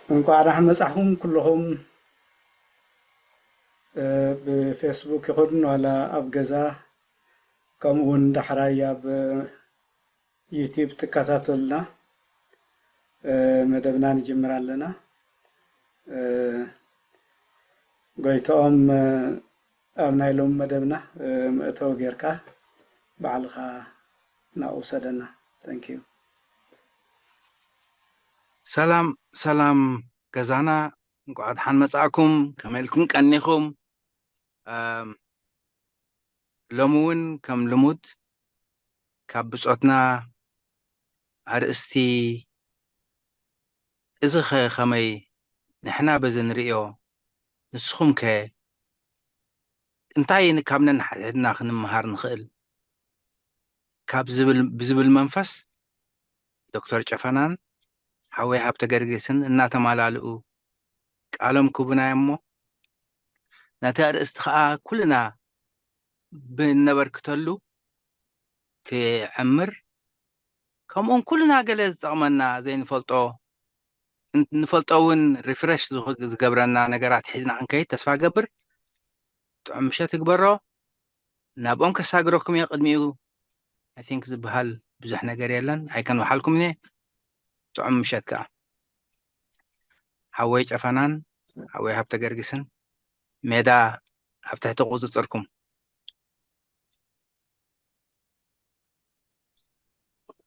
እንኳዕ ደሓን መጻኹም ኩልኹም። ብፌስቡክ ይኹን ዋላ ኣብ ገዛ፣ ከምኡ እውን ዳሕራይ ኣብ ዩቲብ ትከታተሉና፣ መደብና ንጅምር ኣለና። ጎይተኦም፣ ኣብ ናይ ሎሚ መደብና መእተዊ ጌርካ ባዕልኻ ናብኡ ውሰደና። Thank you። ሰላም ሰላም ገዛና፣ እንኳዕ ደሓን መጻእኩም። ከመይ ኢልኩም ቀኒኹም? ሎሚ እውን ከም ልሙድ ካብ ብጾትና ኣርእስቲ፣ እዚ ኸ ኸመይ ንሕና በዚ ንርእዮ፣ ንስኹም ከ እንታይ ካብ ነንሓድሕድና ክንመሃር ንኽእል ካብ ዝብል ብዝብል መንፈስ ዶክተር ጨፈናን ሓወይ ሃብተ ገርጊስን እናተማላልኡ ቃሎም ክቡና እሞ፣ ነቲ ኣርእስቲ ኸኣ ኩልና ብነበርክተሉ ክዕምር፣ ከምኡውን ኩልና ገለ ዝጠቕመና ዘይንፈልጦ፣ ንፈልጦ እውን ሪፍረሽ ዝገብረና ነገራት ሒዝና ክንከይድ ተስፋ ገብር። ጥዑም ምሸት ይግበሮ። ናብኦም ከሳግረኩም እየ። ቅድሚኡ ኣይ ቲንክ ዝበሃል ብዙሕ ነገር የለን፣ ኣይከንውሓልኩም እየ። ጥዑም ምሸት ከዓ። ሓወይ ጨፈናን ሓወይ ሃብተ ገርጊስን ሜዳ ኣብ ትሕቲ ቁፅፅርኩም።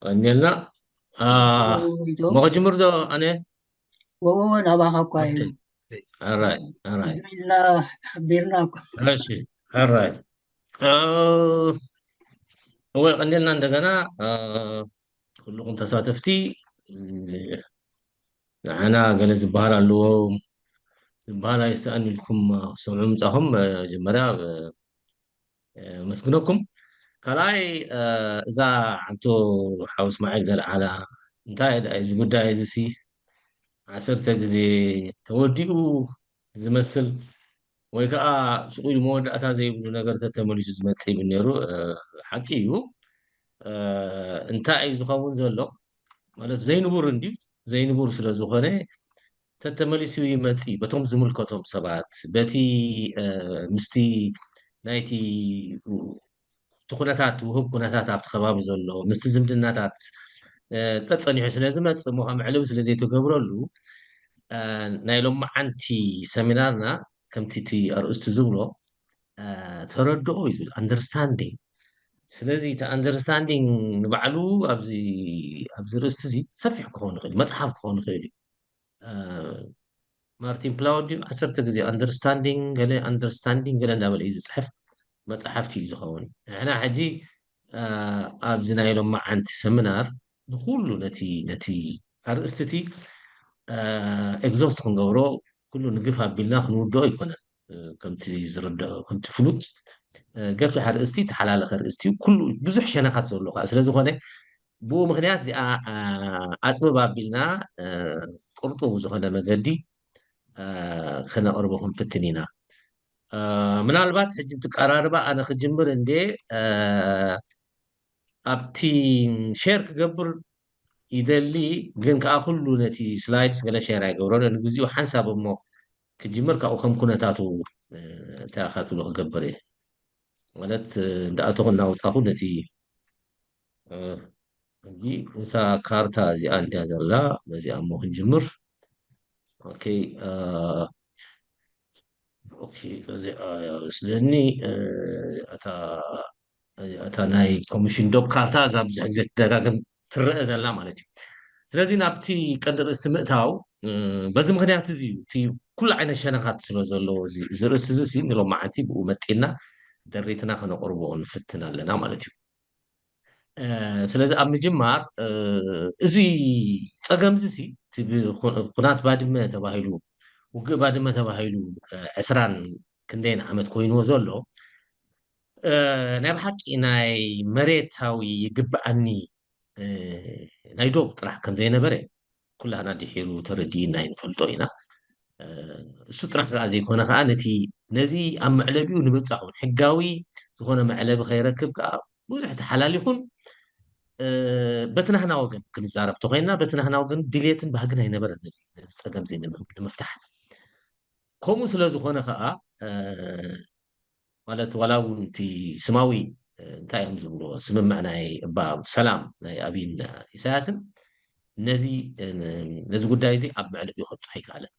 ቀኒልና። መኸጅምር ዶ ኣነ? ወወወ ናባኻ እኳ እዩ። ኣራይ ኣራይ ኢልና ሓቢርና እኮ። እሺ ኣራይ። እወ ቀኒልና እንደገና። ኩልኹም ተሳተፍቲ፣ ንዓና ገለ ዝበሃል ኣለዎ ዝበሃል ኣይሰኣን ኢልኩም ክትሰምዑ ምጻኹም መጀመርያ መስግነኩም። ካልኣይ እዛ ዓንቶ ሓው እስማዒል ዘልዓላ እንታይ እዚ ጉዳይ እዚ ሲ ዓሰርተ ግዜ ተወዲኡ ዝመስል ወይ ከዓ ስቕ ኢሉ መወዳእታ ዘይብሉ ነገር ተተመሊሱ ዝመፅእ ይብል ነይሩ። ሓቂ እዩ። እንታይ እዩ ዝኸውን ዘሎ ማለት ዘይንቡር እንድዩ። ዘይንቡር ስለ ዝኾነ ተተመሊሱ ይመፅእ በቶም ዝምልከቶም ሰባት በቲ ምስቲ ናይቲ እቲ ኩነታት ውህብ ኩነታት ኣብቲ ከባቢ ዘሎ ምስቲ ዝምድናታት ፀፀኒሑ ስለ ዝመፅእ እሞ ከም መዕለቢ ስለ ዘይተገብረሉ ናይ ሎመዓንቲ ሰሚናርና ከምቲ እቲ ኣርእስቲ ዝብሎ ተረድኦ እዩ ዝብል understanding። ስለዚ እቲ understanding ንባዕሉ ኣብዚ ኣብዚ ርእስቲ እዚ ሰፊሕ ክኸውን ይኽእል መፅሓፍ ክኸውን ይኽእል እዩ። ማርቲን ፕላውዲዩ ዓሰርተ ግዜ understanding ገለ understanding ገለ እንዳበለ እዩ ዝፅሕፍ መፅሓፍቲ እዩ ዝኸውን። ንሕና ሕጂ ኣብዚ ናይ ሎመዓንቲ ሰሚናር ንኩሉ ነቲ ነቲ ኣርእስቲ እቲ exhaust ክንገብሮ ኩሉ ንግፍ ኣቢልና ክንውድኦ ኣይኮነን። ከምቲ ዝርድኦ ከምቲ ፍሉጥ ገፊሕ ኣርእስቲ ተሓላለኸ ኣርእስቲ ኩሉ ብዙሕ ሸነኻት ዘሎ ከዓ ስለ ዝኾነ ብኡ ምኽንያት እዚኣ ኣፅብብ ኣቢልና ቅርጡው ዝኾነ መገዲ ከነቕርቦ ክንፍትን ኢና። ምናልባት ሕጂ ትቀራርባ ኣነ ክጅምር እንዴ ኣብቲ ሼር ክገብር ይደሊ ግን ከዓ ኩሉ ነቲ ስላይድስ ገለ ሼር ኣይገብሮን ንግዚኡ ሓንሳብ እሞ ክጅምር ካብኡ ከም ኩነታቱ እንታይ ኣኻትሎ ክገብር እየ ማለት እንዳኣተኹ እናወፃኹ ነቲ ሕጂ እዛ ካርታ እዚኣ እንድያ ዘላ በዚኣ እሞ ክንጅምር ኦኬ እዚኣ እያ መስለኒ እታ እታ ናይ ኮሚሽን ዶብ ካርታ እዛ ብዙሕ ግዜ ትደጋግም ትረአ ዘላ ማለት እዩ። ስለዚ ናብቲ ቀንዲ ርእሲ ምእታው በዚ ምክንያት እዚ እዩ እቲ ኩሉ ዓይነት ሸነኻት ስለ ዘለዎ እዚ ርእሲ እዚ ንሎማዓንቲ ብኡ መጢና ደሪትና ከነቅርቦ ንፍትን ኣለና ማለት እዩ። ስለዚ ኣብ ምጅማር እዚ ፀገም እዚ ኩናት ባድመ ተባሂሉ ውግእ ባድመ ተባሂሉ ዕስራን ክንደይን ዓመት ኮይንዎ ዘሎ ናይ ብሓቂ ናይ መሬታዊ ይግብኣኒ ናይ ዶብ ጥራሕ ከም ዘይነበረ ኩላህና ድሒሩ ተረዲእና ንፈልጦ ኢና። እሱ ጥራሕ ከዓ ዘይኮነ ከዓ ነቲ ነዚ ኣብ መዕለቢኡ ንምብፃሕ እውን ሕጋዊ ዝኾነ መዕለቢ ከይረክብ ከዓ ብዙሕ ተሓላሊኹን በቲ ናህና ወገን ክንዛረብ ተኮይንና፣ በቲ ናህና ወገን ድሌትን ባህግን ኣይነበረን ነዚ ነዚ ጸገም እዚ ንምፍታሕ። ከምኡ ስለ ዝኾነ ከኣ ማለት ዋላ እውን እቲ ስማዊ እንታይ እዮም ዝብልዎ ስምምዕ ናይ እባ ሰላም ናይ ኣብይን ኢሳያስን ነዚ ነዚ ጉዳይ እዚ ኣብ መዕለቢኡ ከብፅሑ ኣይከኣለን።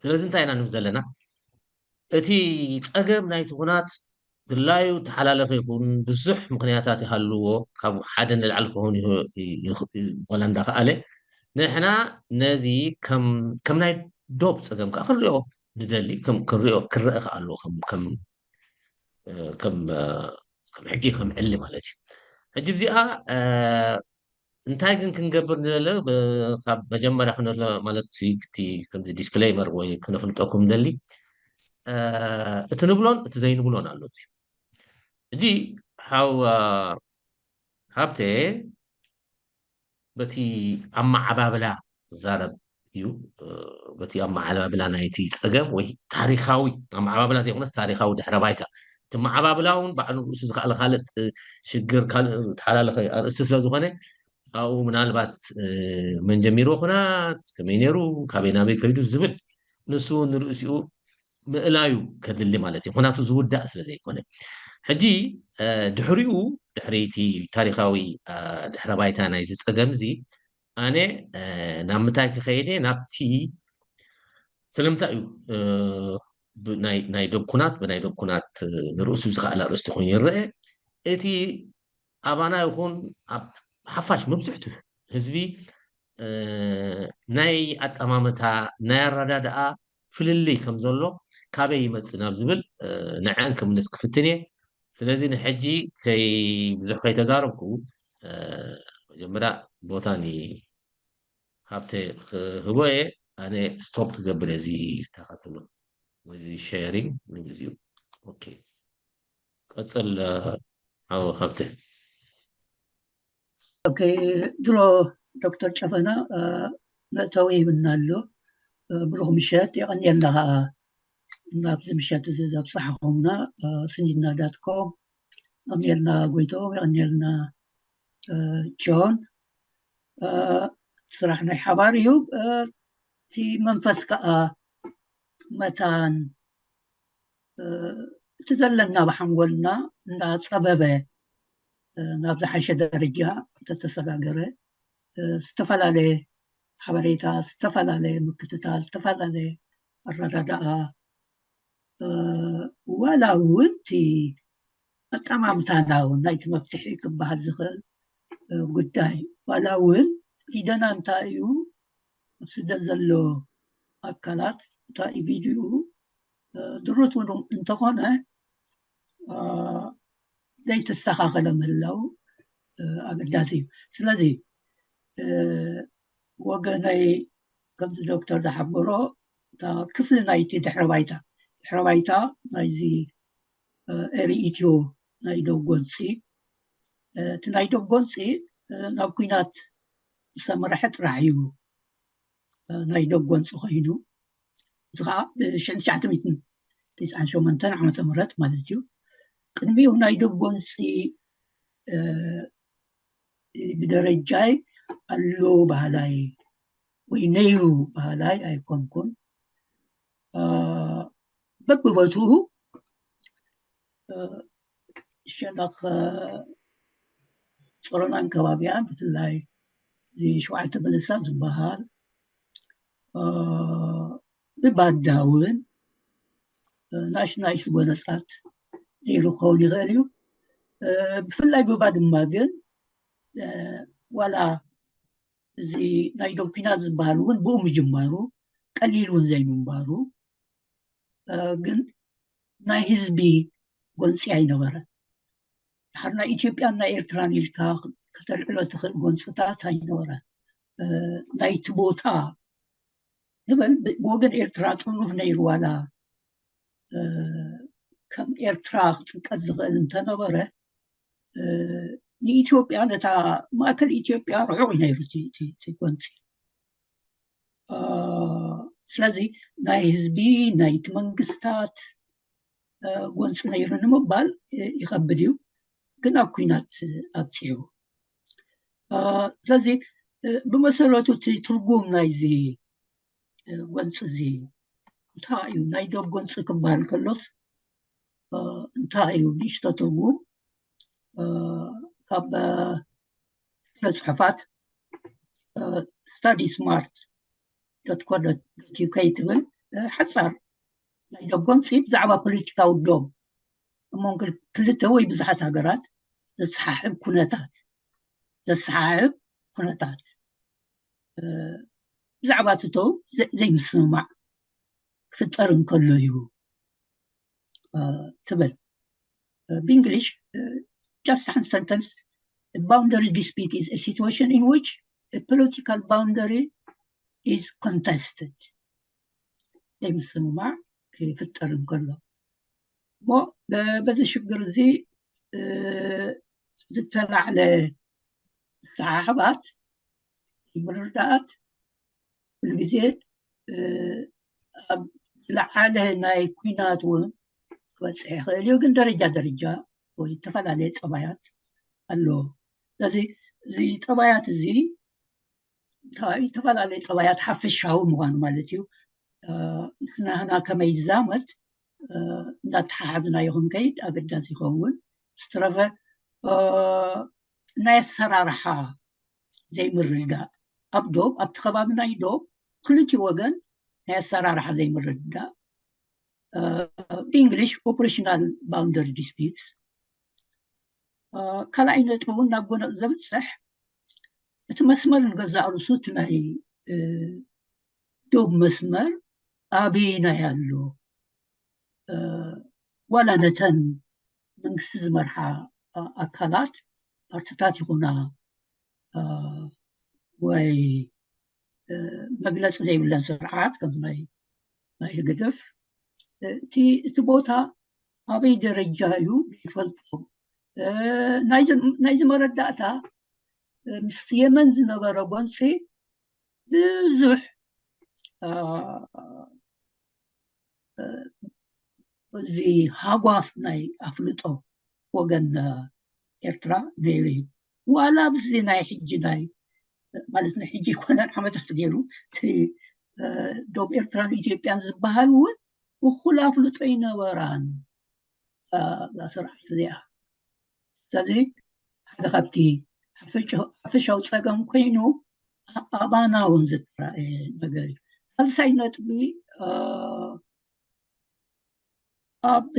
ስለዚ እንታይ ኢና ንብል ዘለና? እቲ ጸገም ናይቲ ኩናት ድላዩ ተሓላለኸ ይኹን ብዙሕ ምኽንያታት ይሃልዎ፣ ካብ ሓደ ንላዕሊ ክኸውን ዋላ እንዳኸኣለ፣ ንሕና ነዚ ከም ናይ ዶብ ጸገም ከዓ ክንሪኦ ንደሊ፣ ክንሪኦ ክረአ ከኣሎ ከም ሕጊ ከም ዕሊ ማለት እዩ። ሕጂ እዚኣ እንታይ ግን ክንገብር ንደለ ካብ መጀመርያ ክንሎ ማለት እቲ ከምዚ ዲስክሌመር ወይ ክነፍልጠኩም ደሊ እቲ ንብሎን እቲ ዘይንብሎን ኣሎ። እዚ ሕጂ ሓው ሃብተ በቲ ኣመዓባብላ ክዛረብ እዩ። በቲ ኣመዓባብላ ናይቲ ጸገም ወይ ታሪኻዊ ኣመዓባብላ ዘይኮነስ ታሪኻዊ ድሕረ ባይታ እቲ መዓባብላ እውን ባዕሉ ርእሱ ዝኸኣለ ካልእ ሽግር ካልእ ተሓላለኸ ኣርእስቲ ስለ ዝኾነ ኣብኡ ምናልባት መን ጀሚርዎ ኩናት ከመይ ነይሩ ካበይ ናበይ ከይዱ ዝብል ንሱ ንርእሲኡ ምእላዩ ከድሊ ማለት እዩ። ኩናቱ ዝውዳእ ስለ ዘይኮነ ሕጂ ድሕሪኡ ድሕሪቲ ታሪኻዊ ድሕረ ባይታ ናይዚ ጸገም እዚ ኣነ ናብ ምንታይ ክኸይደ ናብቲ ስለምንታይ እዩ ናይ ዶብ ኩናት ብናይ ዶብ ኩናት ንርእሱ ዝኸኣለ ኣርእስቲ ኮይኑ ይረአ። እቲ ኣባና ይኹን ኣብ ሓፋሽ መብዝሕቱ ህዝቢ ናይ ኣጠማምታ ናይ ኣረዳድኣ ፍልልይ ከም ዘሎ ካበይ ይመጽእ ናብ ዝብል ንዐን ክምልስ ክፍትን እየ። ስለዚ ንሕጂ ከይ ብዙሕ ከይተዛረብኩ መጀመርያ ቦታ ኒ ሃብተ ክህቦ እየ። ኣነ ስቶፕ ክገብር እየ እዚ ተኸትሎ እዚ ሼሪንግ ንግዚኡ። ኦኬ ቀጽል ሓው ሃብተ። ኦኬ ድሮ ዶክተር ጨፈና መእተዊ ይብና ኣሎ። ብሩኽ ምሸት የቐንየልና ከዓ ናብዚ ምሸት እዚ ዘብፃሕኹምና ስንጅና ዳትኮም የቐንየልና ጎይቶም የቐንየልና ጆን። ስራሕ ናይ ሓባር እዩ። እቲ መንፈስ ከዓ መታን እቲ ዘለና ብሓንጎልና እንዳፀበበ ናብ ዝሓሸ ደረጃ እንተተሰጋገረ ዝተፈላለየ ሓበሬታ ዝተፈላለየ ምክትታል ዝተፈላለየ ኣረዳድኣ ዋላ እውን እቲ ኣጠማምታና እውን ናይቲ መፍትሒ ክበሃል ዝኽእል ጉዳይ ዋላ እውን ኪደና እንታይ እዩ ኣብ ስደት ዘሎ ኣካላት እታ ኢቪዲኡ ድሩት እውን እንተኾነ ዘይተስተኻኸለ ምህላው ኣገዳሲ እዩ። ስለዚ ወገነይ ከምዚ ዶክተር ዝሓበሮ እታ ክፍሊ ናይቲ ድሕረ ባይታ ድሕረ ባይታ ናይዚ ኤሪ ኢትዮ ናይ ዶብ ጎንፂ እቲ ናይ ዶብ ጎንፂ ናብ ኩናት ዝሰምረሐ ጥራሕ እዩ ናይ ዶብ ጎንፂ ኮይኑ እዚ ከዓ ብሽሕን ትሽዓተ ሚእትን ትስዓን ሸሞንተን ዓመተ ምህረት ማለት እዩ። ቅድሚኡ ናይ ዶብ ጎንፂ ብደረጃይ ኣሎ ባህላይ ወይ ነይሩ ባህላይ ኣይኮንኩን። በብቦትኡ ሸነኽ ጾሮናን ከባቢኣን ብፍላይ እዚ ሸውዓተ በለሳ ዝበሃል ብባዳ እውን ናሽ ናሽ ጎነጻት ነይሩ ክኸውን ይኽእል እዩ። ብፍላይ ብባ ድማ ግን ዋላ እዚ ናይ ዶብ ኲናት ዝበሃል እውን ብኡ ምጅማሩ ቀሊል እውን ዘይምንባሩ ግን ናይ ህዝቢ ጎንፂ ኣይነበረን። ድሓር ናይ ኢትዮጵያን ናይ ኤርትራን ኢልካ ከተልዕሎ ትኽእል ጎንፅታት ኣይነበረን። ናይቲ ቦታ ንበል ብወገን ኤርትራ ጥርኑፍ ነይሩ ዋላ ከም ኤርትራ ክጥቀስ ዝኽእል እንተነበረ ንኢትዮጵያ ነታ ማእከል ኢትዮጵያ ርሑቕ እዩ ነይሩ እቲ ጎንፂ። ስለዚ ናይ ህዝቢ ናይቲ መንግስታት ጎንፂ ነይሩ ንምባል ይኸብድ እዩ። ግን ኣብ ኩናት ኣብፂሑ ስለዚ ብመሰረቱ እቲ ትርጉም ናይዚ ጎንፂ እዚ እንታይ እዩ? ናይ ዶብ ጎንፂ ክበሃል ከሎስ እንታይ እዩ? ንእሽቶ ትርጉም ካብ ስነ ፅሑፋት study smart dot co dot U K ትብል ሓፃር ናይ ዶብ ጎንፂ ብዛዕባ ፖለቲካዊ ዶብ እሞ ክልተ ወይ ብዙሓት ሃገራት ዘሰሓሕብ ኩነታት ዘሰሓሕብ ኩነታት ብዛዕባ ትቶ ዘይምስምማዕ ክፍጠር እንከሎ እዩ ትብል ብእንግሊሽ just one sentence. A boundary dispute is a situation in which a political boundary is contested. ዘይምስምማዕ ክፍጠር እንከሎ እሞ በዚ ሽግር እዚ ዝተላዕለ ሰሓሕባት ምርዳኣት ኩሉ ግዜ ኣብ ዝለዓለ ናይ ኩናት እውን ክበፅሕ ይኽእል እዩ። ግን ደረጃ ደረጃ ወይ ዝተፈላለየ ጠባያት ኣለዎ። ስለዚ እዚ ጠባያት እዚ እንታይ ዝተፈላለዩ ጠባያት ሓፈሻዊ ምዃኑ ማለት እዩ። ንሕና ከመይ ይዛመድ እንዳተሓሓዝናዮ ክንከይድ ኣገዳሲ ይኸውን። ዝተረፈ ናይ ኣሰራርሓ ዘይምርድዳእ ኣብ ዶብ ኣብቲ ከባቢ ናይ ዶብ ክልቲኡ ወገን ናይ ኣሰራርሓ ዘይምርድዳእ ብእንግሊሽ operational boundary disputes ካልኣይ ነጥቢ እውን ናብ ጎነቕ ዘብፅሕ እቲ መስመር ንገዛእ ርእሱ እቲ ናይ ዶብ መስመር ኣበየናይ ኣሎ ዋላ ነተን መንግስቲ ዝመርሓ ኣካላት ፓርትታት ይኹና ወይ መግለፂ ዘይብለን ስርዓት ከም ናይ ህግደፍ እቲ ቦታ ኣበይ ደረጃ እዩ ይፈልጦ ናይዚ መረዳእታ ምስ የመን ዝነበረ ጎንፂ ብዙሕ እዚ ሃጓፍ ናይ ኣፍልጦ ወገን ኤርትራ ነይሩ እዩ። ዋላ ኣብዚ ናይ ሕጂ ናይ ማለት ናይ ሕጂ ይኮነን ዓመታት ገይሩ ዶብ ኤርትራን ኢትዮጵያን ዝበሃል እውን እኩል ኣፍልጦ ይነበራን እዛ ስርዓት እዚኣ። ስለዚ ሓደ ካብቲ ሓፈሻዊ ፀገም ኮይኑ ኣባና እውን ዝተረኣየ ነገር እዩ። ሳልሳይ ነጥቢ ኣብ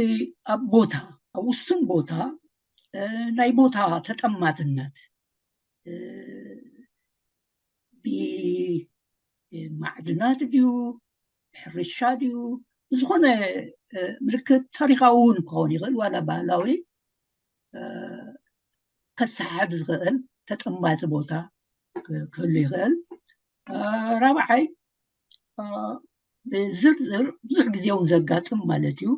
ኣብ ቦታ ኣብ ውሱን ቦታ ናይ ቦታ ተጠማትነት ብማዕድናት ድዩ ሕርሻ ድዩ ዝኾነ ምልክት ታሪካዊ እውን ክኸውን ይኽእል ዋላ ባህላዊ ከሰሓብ ዝኽእል ተጠማቲ ቦታ ክህሉ ይኽእል። ራብዓይ ብዝርዝር ብዙሕ ግዜ እውን ዘጋጥም ማለት እዩ።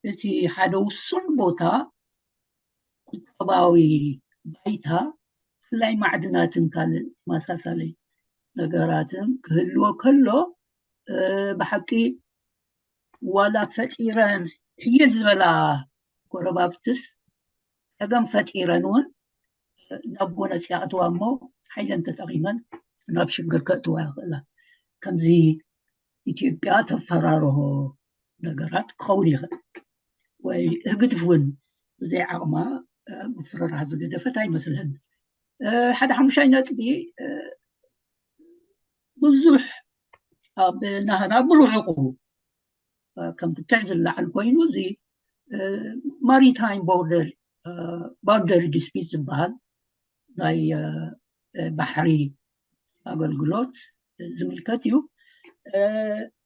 እቲ ሓደ ውሱን ቦታ ቁጠባዊ ባይታ ብፍላይ ማዕድናትን ካልእ ተመሳሳሊ ነገራትን ክህልዎ ከሎ ብሓቂ ዋላ ፈጢረን ሕይል ዝበላ ጎረባብትስ ጸገም ፈጢረን እውን ናብ ጎነጽ ይኣትዋ እሞ ሓይለን ተጠቒመን ናብ ሽግር ከእትዋ ይኽእላ። ከምዚ ኢትዮጵያ ተፈራርሆ ነገራት ክኸውን ይኽእል ወይ ህግድፍ እውን ብዘይ ዓቕማ ምፍርራህ ዝገደፈት ኣይመስለን። ሓደ ሓሙሻይ ነጥቢ ብዙሕ ኣብ ናህና ብርሑቑ ከም ክትዕ ዝለዓል ኮይኑ እዚ ማሪታይም ቦርደር ቦርደር ዲስፒት ዝበሃል ናይ ባሕሪ ኣገልግሎት ዝምልከት እዩ።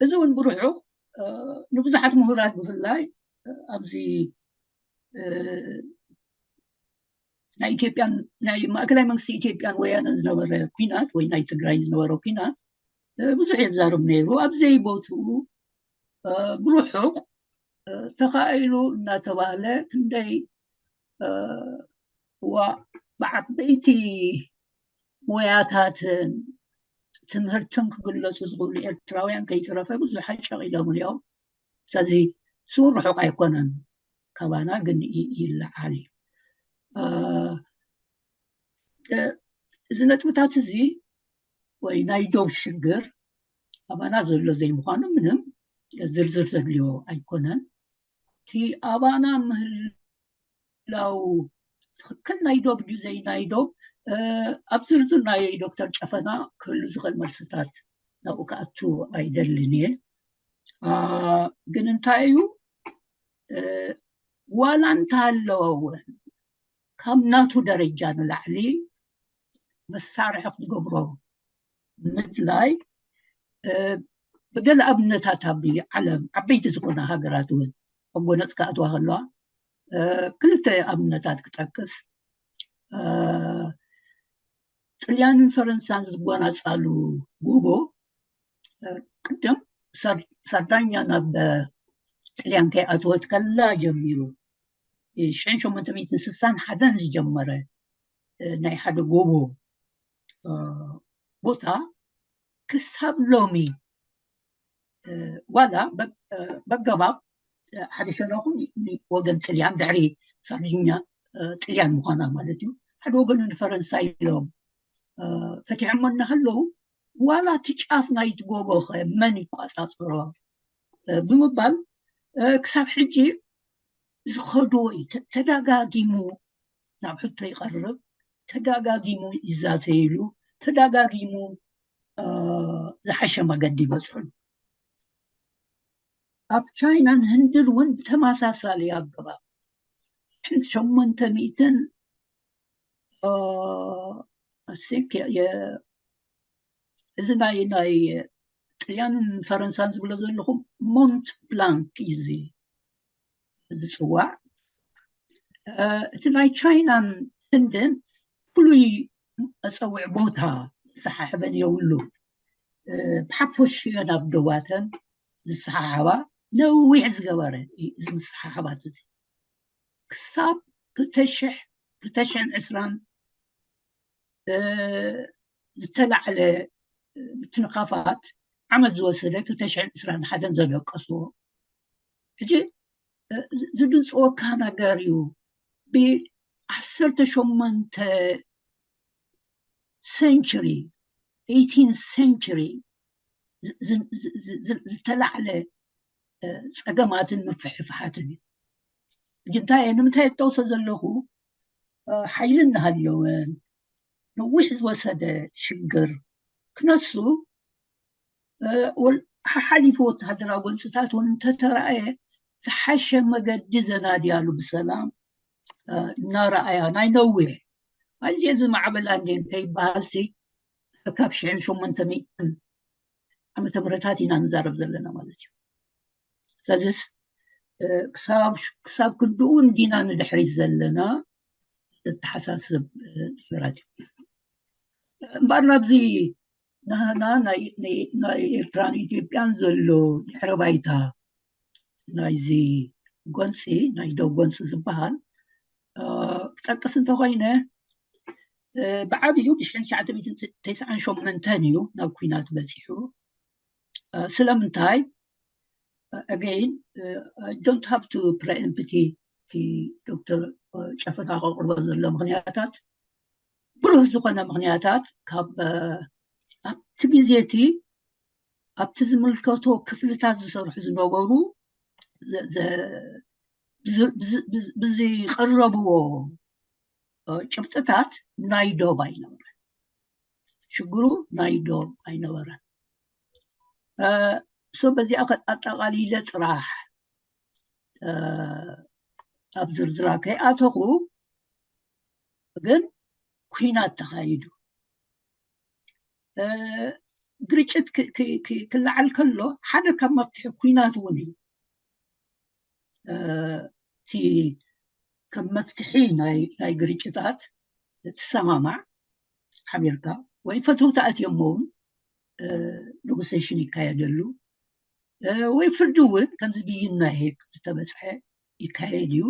እዚ እውን ብርሑቕ ንብዙሓት ምሁራት ብፍላይ ኣብዚ ናይ ኢትዮጵያን ናይ ማእከላይ መንግስቲ ኢትዮጵያን ወያነን ዝነበረ ኩናት ወይ ናይ ትግራይ ዝነበረ ኩናት ብዙሕ የዛርብ ነይሩ። ኣብ ዘይቦትኡ ብርሑቕ ተኻኢሉ እናተባህለ ክንደይ ዋ ብዓበይቲ ሞያታትን ትምህርትን ክግለፁ ዝኽእሉ ኤርትራውያን ከይተረፈ ብዙሕ ኣጨቒሎም እዮም። ስለዚ ስውን ርሑቕ ኣይኮነን፣ ካባና ግን ይለዓል እዩ። እዚ ነጥብታት እዚ ወይ ናይ ዶብ ሽግር ኣባና ዘሎ ዘይምዃኑ ምንም ዝርዝር ዘድልዮ ኣይኮነን። እቲ ኣባና ምህላው ትኽክል ናይ ዶብ ድዩ ዘይናይ ዶብ ኣብ ዝርዝር ናይ ዶክተር ጨፈና ክህሉ ዝኽእል መልስታት ናብኡ ክኣቱ ኣይደልን እየ። ግን እንታይ እዩ ዋላ እንተሃለወ እውን ካብ ናቱ ደረጃ ንላዕሊ መሳርሒ ክትገብሮ ምድላይ ብገለ ኣብነታት ኣብ ዓለም ዓበይቲ ዝኾና ሃገራት እውን ኣብ ጎነፅ ክኣትዋ ከለዋ ክልተ ኣብነታት ክጠቅስ ጥልያንን ፈረንሳን ዝጎናፃሉ ጎቦ ቅድም ሳርዳኛ ናብ ጥልያን ከይኣተወት ከላ ጀሚሩ ሽሕን ሸሞንተ ሚእትን ስሳን ሓደን ዝጀመረ ናይ ሓደ ጎቦ ቦታ ክሳብ ሎሚ ዋላ በገባብ ሓደ ሸነኹ ወገን ጥልያን ድሕሪ ሳርዲኛ ጥልያን ምዃና ማለት እዩ ሓደ ወገኑ ንፈረንሳይ ኢሎም ፈቲሖሞ እናሃለዉ ዋላ እቲ ጫፍ ናይቲ ጎቦ ኸ መን ይቋፃፅሮ ብምባል ክሳብ ሕጂ ዝኸድዎ እዩ። ተደጋጊሙ ናብ ሕቶ ይቐርብ፣ ተደጋጊሙ ይዛተይሉ፣ ተደጋጊሙ ዝሓሸ መገዲ ይበፅሕሉ። ኣብ ቻይናን ህንድን እውን ብተመሳሳሊ ኣገባብ ሽሕን ሸሞንተ ሚእትን እዚ ናይ ናይ ጥልያንን ፈረንሳን ዝብሎ ዘለኹ ሞንት ብላንክ እዩ ዝፅዋዕ። እቲ ናይ ቻይናን ህንድን ፍሉይ መፀውዒ ቦታ ዝሰሓሕበን የብሉ። ብሓፈሽኡ ናብ ደዋተን ዝሰሓሓባ ነዊሕ ዝገበረ እዚ ምስሓሓባት እዚ ክሳብ ክልተ ሽሕን ዕስራን ዝተላዕለ ምትንኻፋት ዓመት ዝወሰደ ክልተ ሽሕን ዕስራን ሓደን ዘደቀስዎ ሕጂ ዝድንፅወካ ነገር እዩ። ብዓሰርተ ሸሞንተ ሴንቸሪ ኤይቲን ሴንቸሪ ዝተላዕለ ፀገማትን ምፍሕፍሓትን እዩ። ሕጂ እንታይ እየ ንምንታይ እጠቕሶ ዘለኹ ሓይሊ እናሃለወን ነዊሕ ዝወሰደ ሽግር ክነሱ ሓሓሊፉ ወተሃደራዊ ጎንፅታት እውን እንተተረኣየ ዝሓሸ መገዲ ዘናድያሉ ብሰላም እናረኣያ ናይ ነዊሕ ኣዝየ ዝማዕበላ እንደ ከይበሃልሲ ካብ ሽሕን ሸሞንተ ሚእትን ዓመተ ምህረታት ኢና ንዛረብ ዘለና ማለት እዩ። ስለዚስ ክሳብ ክንድኡ እንዲና ንድሕሪት ዘለና ዘተሓሳስብ ነገራት እዩ። እምበኣር ናብዚ ናህና ናይ ኤርትራን ኢትዮጵያን ዘሎ ድሕረ ባይታ ናይዚ ጎንፂ ናይ ደው ጎንፂ ዝበሃል ክጠቅስ እንተኮይነ ብዓብዩ ብሽሕን ትሽዓተ ሚእትን ተስዓን ሸሞንተን እዩ ናብ ኩናት በፂሑ። ስለምንታይ again don't have to preempt እቲ ዶክተር ጨፈታ ከቅርቦ ዘሎ ምክንያታት ብሩህ ዝኾነ ምክንያታት ካብ ኣብቲ ግዜ እቲ ኣብቲ ዝምልከቶ ክፍልታት ዝሰርሑ ዝነበሩ ብዝቀረብዎ ጭብጥታት ናይ ዶብ ኣይነበረን። ሽግሩ ናይ ዶብ ኣይነበረን። ሶ በዚኣ ኣጠቃሊለ ጥራሕ ኣብ ዝርዝራ ከይኣተኹ ግን ኩናት ተኻይዱ ግርጭት ክለዓል ከሎ ሓደ ካብ መፍትሒ ኩናት እውን እዩ። እቲ ከም መፍትሒ ናይ ግርጭታት ትሰማማዕ ሓቢርካ ወይ ፈተውቲ ኣትዮሞ እውን ኔጎሴሽን ይካየደሉ ወይ ፍርዲ እውን ከምዚ ብይን ናይ ሄግ ዝተበፅሐ ይካየድ እዩ።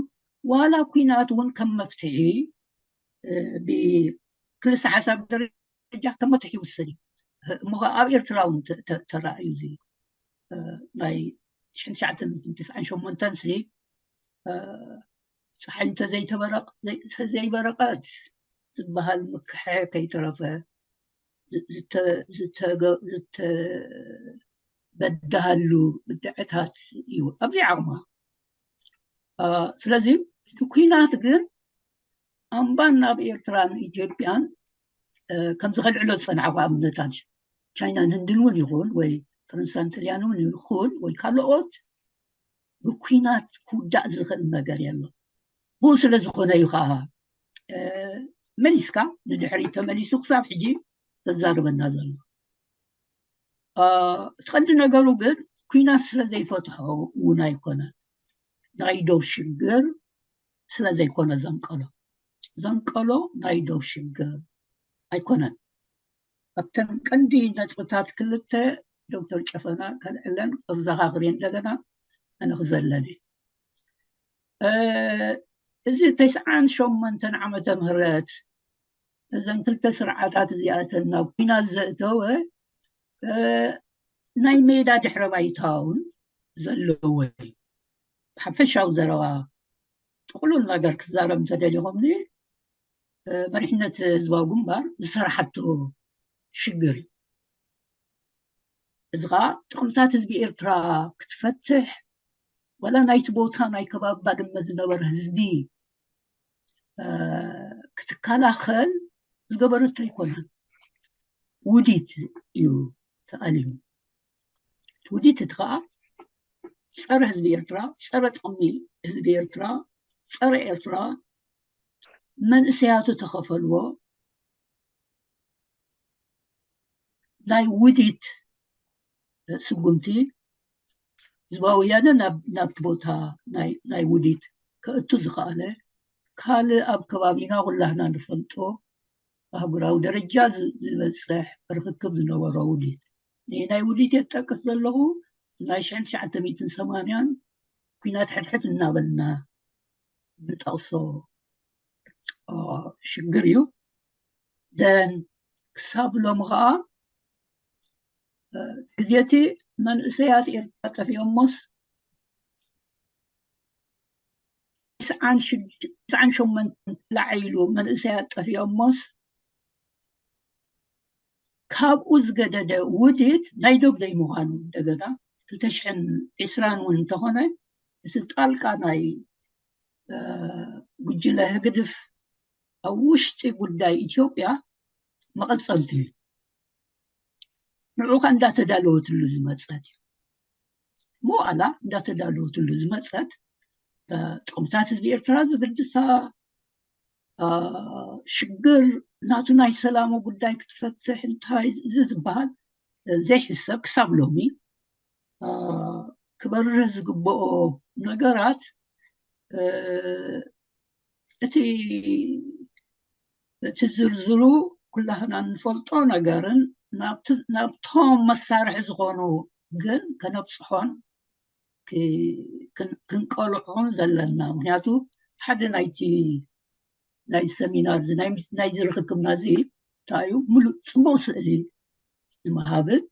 ዋላ ኩናት እውን ከም መፍትሒ ብክልሰ ሓሳብ ደረጃ ከም መፍትሒ ይውሰድ እዩ። እሞ ኣብ ኤርትራ እውን ተራእዩ እዚ ናይ ሽሕን ትሽዓተ ሚእትን ተስዓን ሸሞንተን ሲ ፀሓይ እንተዘይተበረቕ ዘይበረቐት ዝበሃል ምክሐ ከይተረፈ ዝተበዳሃሉ ብድዐታት እዩ ኣብዚ ዓቕማ። ስለዚ እቲ ኩናት ግን ኣምባን ናብ ኤርትራን ኢትዮጵያን ከምዚ ከልዕሎ ዝፀንሓ ኣብነታት ቻይናን ህንድን እውን ይኹን ወይ ፈረንሳን ጥልያን እውን ይኹን ወይ ካልኦት ብኩናት ክውዳእ ዝኽእል ነገር የሎ። ብኡ ስለ ዝኾነ እዩ ከዓ መሊስካ ንድሕሪ ተመሊሱ ክሳብ ሕጂ ተዛርበና ዘሎ። እቲ ቀንዲ ነገሩ ግን ኩናት ስለ ዘይፈትሖ እውን ኣይኮነ፣ ናይ ዶብ ሽግር ስለ ዘይኮነ ዘንቀሎ ዘንቀሎ ናይ ዶብ ሽግር ኣይኮነን። ኣብተን ቀንዲ ነጥብታት ክልተ ዶክተር ጨፈና ከልዕለን ከዘኻኽርየ እንደገና ኣነ ክዘለኒ እዚ ተስዓን ሸሞንተን ዓመተ ምህረት እዘን ክልተ ስርዓታት እዚኣተን ናብ ኩናት ዘእተወ ናይ ሜዳ ድሕረ ባይታ እውን ዘለዎ እዩ። ሓፈሻዊ ዘረባ ጥቕሉል ነገር ክዛረብ እንተደሊኹምኒ መሪሕነት ህዝባዊ ግንባር ዝሰራሓቶ ሽግር እዩ። እዚ ከዓ ጥቕምታት ህዝቢ ኤርትራ ክትፈትሕ ዋላ ናይቲ ቦታ ናይ ከባቢ ባድመ ዝነበረ ህዝቢ ክትከላኸል ዝገበረቶ ኣይኮነን። ውዲት እዩ ተኣሊሙ። ውዲት እቲ ከዓ ጸረ ህዝቢ ኤርትራ፣ ጸረ ጥቕሚ ህዝቢ ኤርትራ፣ ጸረ ኤርትራ መንእሰያቱ ተኸፈልዎ ናይ ውዲት ስጉምቲ ህዝባዊ ወያነ ናብቲ ቦታ ናይ ውዲት ከእቱ ዝኸኣለ ካልእ ኣብ ከባቢና ኩላህና ንፈልጦ ኣህጉራዊ ደረጃ ዝበፅሕ ርክክብ ዝነበሮ ውዲት ናይ ውዲት የጠቅስ ዘለኹ ናይ ሽሕን ትሽዓተ ሚእትን ሰማንያን ኩናት ሕድሕድ እናበልና ንጠቕሶ ሽግር እዩ። ደን ክሳብ ሎም ከዓ ግዜቲ መንእሰያት ኤርትራ ጠፊኦሞስ ትስዓን ሸሞንተን ተላዒሉ መንእሰያት ጠፊኦሞስ ካብኡ ዝገደደ ውዲት ናይ ዶብ ዘይምዃኑ እንደገና ክልተ ሽሕን ዕስራን እውን እንተኾነ እዚ ጣልቃ ናይ ጉጅለ ህግድፍ ኣብ ውሽጢ ጉዳይ ኢትዮጵያ መቐፀልቲ እዩ። ንዑ ከዓ እንዳተዳለወትሉ ዝመፀት እዩ። መዋእላ እንዳተዳለወትሉ ዝመፀት ጥቕምታት ህዝቢ ኤርትራ ዝግድሳ ሽግር ናቱ ናይ ሰላሙ ጉዳይ ክትፈትሕ እንታይ እዚ ዝበሃል ዘይሕሰብ ክሳብ ሎሚ ክበርህ ዝግብኦ ነገራት እቲ እቲ ዝርዝሩ ኩላህና እንፈልጦ ነገርን ናብቶም መሳርሒ ዝኾኑ ግን ከነብፅሖን ክንቀልዖን ዘለና። ምክንያቱ ሓደ ናይቲ ናይ ሰሚናር ናይ ዝርክክብና እዚ እንታይ እዩ ሙሉእ ፅቡቅ ስእሊ ንምሃብን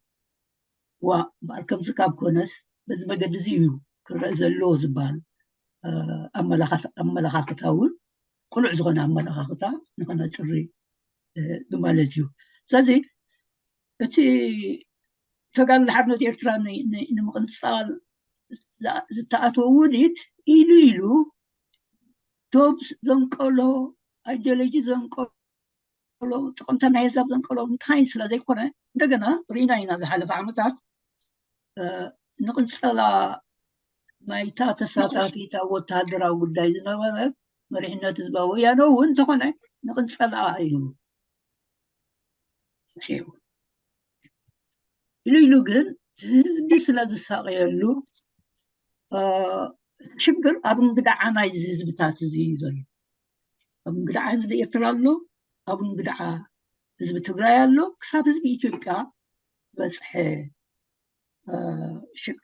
ዋ እምበኣር ከምዚ ካብ ኮነስ በዚ መገዲ እዚ እዩ ክረአ ዘለዎ ዝበሃል ኣመላኻኽታ እውን ቅሉዕ ዝኾነ ኣመላኻኽታ ንኸነጥሪ ብማለት እዩ። ስለዚ እቲ ተጋድሎ ሓርነት ኤርትራ ንምቕንፃል ዝተኣተወ ውዲት ኢሉ ኢሉ ዶብ ዘንቀሎ፣ ኣይዲዮሎጂ ዘንቀሎ፣ ጥቕምታ ናይ ህዛብ ዘንቀሎ እንታይ ስለ ዘይኮነ እንደገና ርኢና ኢና ዝሓለፈ ዓመታት ንቕንፀላ ናይታ ተሳታፊት ኣብ ወተሃደራዊ ጉዳይ ዝነበረት መሪሕነት ህዝባዊ ወያነ እውን እንተኾነ ንቕንፀላ እዩ ኢሉ ኢሉ ግን ህዝቢ ስለ ዝሳቀየሉ ሽግር ኣብ እንግዳዓ ናይዚ ህዝብታት እዚ እዩ ዘሎ። ኣብ እንግዳዓ ህዝቢ ኤርትራ ኣሎ፣ ኣብ እንግዳዓ ህዝቢ ትግራይ ኣሎ፣ ክሳብ ህዝቢ ኢትዮጵያ ዝበፅሐ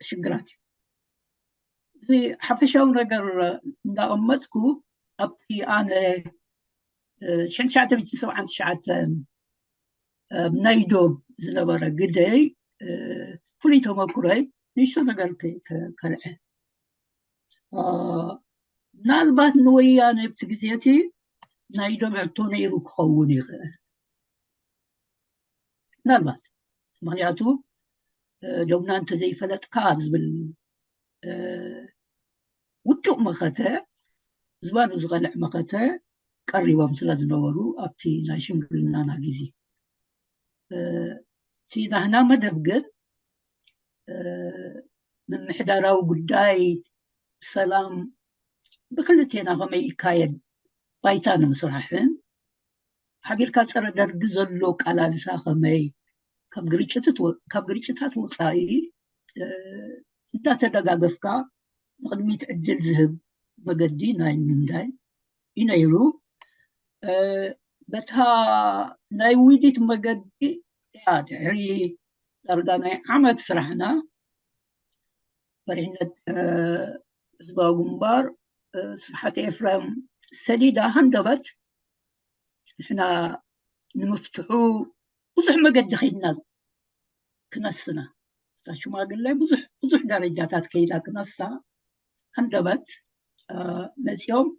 ሽግራት እዩ። እዚ ሓፈሻዊ ነገር እንዳቐመጥኩ ኣብቲ ኣነ ሽሕን ትሽዓተ ሚእትን ሰብዓን ትሽዓተን ናይ ዶብ ዝነበረ ግደይ ፍሉይ ተመክሮይ ንእሽቶ ነገር ከልዐ ምናልባት ንወያነ ኣብቲ ግዜ እቲ ናይ ዶብ ሕቶ ነይሩ ክኸውን ይኽእል። ምናልባት ምኽንያቱ ዶብና እንተዘይፈለጥካ ዝብል ውዱቕ መኸተ፣ ዝባኑ ዝቐልዕ መኸተ ቀሪቦም ስለ ዝነበሩ ኣብቲ ናይ ሽምግልናና ግዜ፣ እቲ ናህና መደብ ግን ምምሕዳራዊ ጉዳይ፣ ሰላም ብክልቴና ከመይ ይካየድ ባይታ ንምስራሕን፣ ሓቢርካ ጸረ ደርጊ ዘሎ ኣቃላልሳ ከመይ፣ ካብ ግርጭታት ወጻኢ እንዳተደጋገፍካ ንቕድሚት ዕድል ዝህብ መገዲ ናይ ምንዳይ እዩ ነይሩ። በታ ናይ ውዲት መገዲ እያ ድሕሪ ዳርጋ ናይ ዓመት ስራሕና መሪሕነት ህዝባዊ ግንባር ስብሓት ኤፍረም ሰዲዳ ሃንደበት ንሕና ንምፍትሑ ብዙሕ መገዲ ከይድና ክነስና እታ ሽማግለ ብዙሕ ብዙሕ ደረጃታት ከይዳ ክነሳ ሃንደበት መፂኦም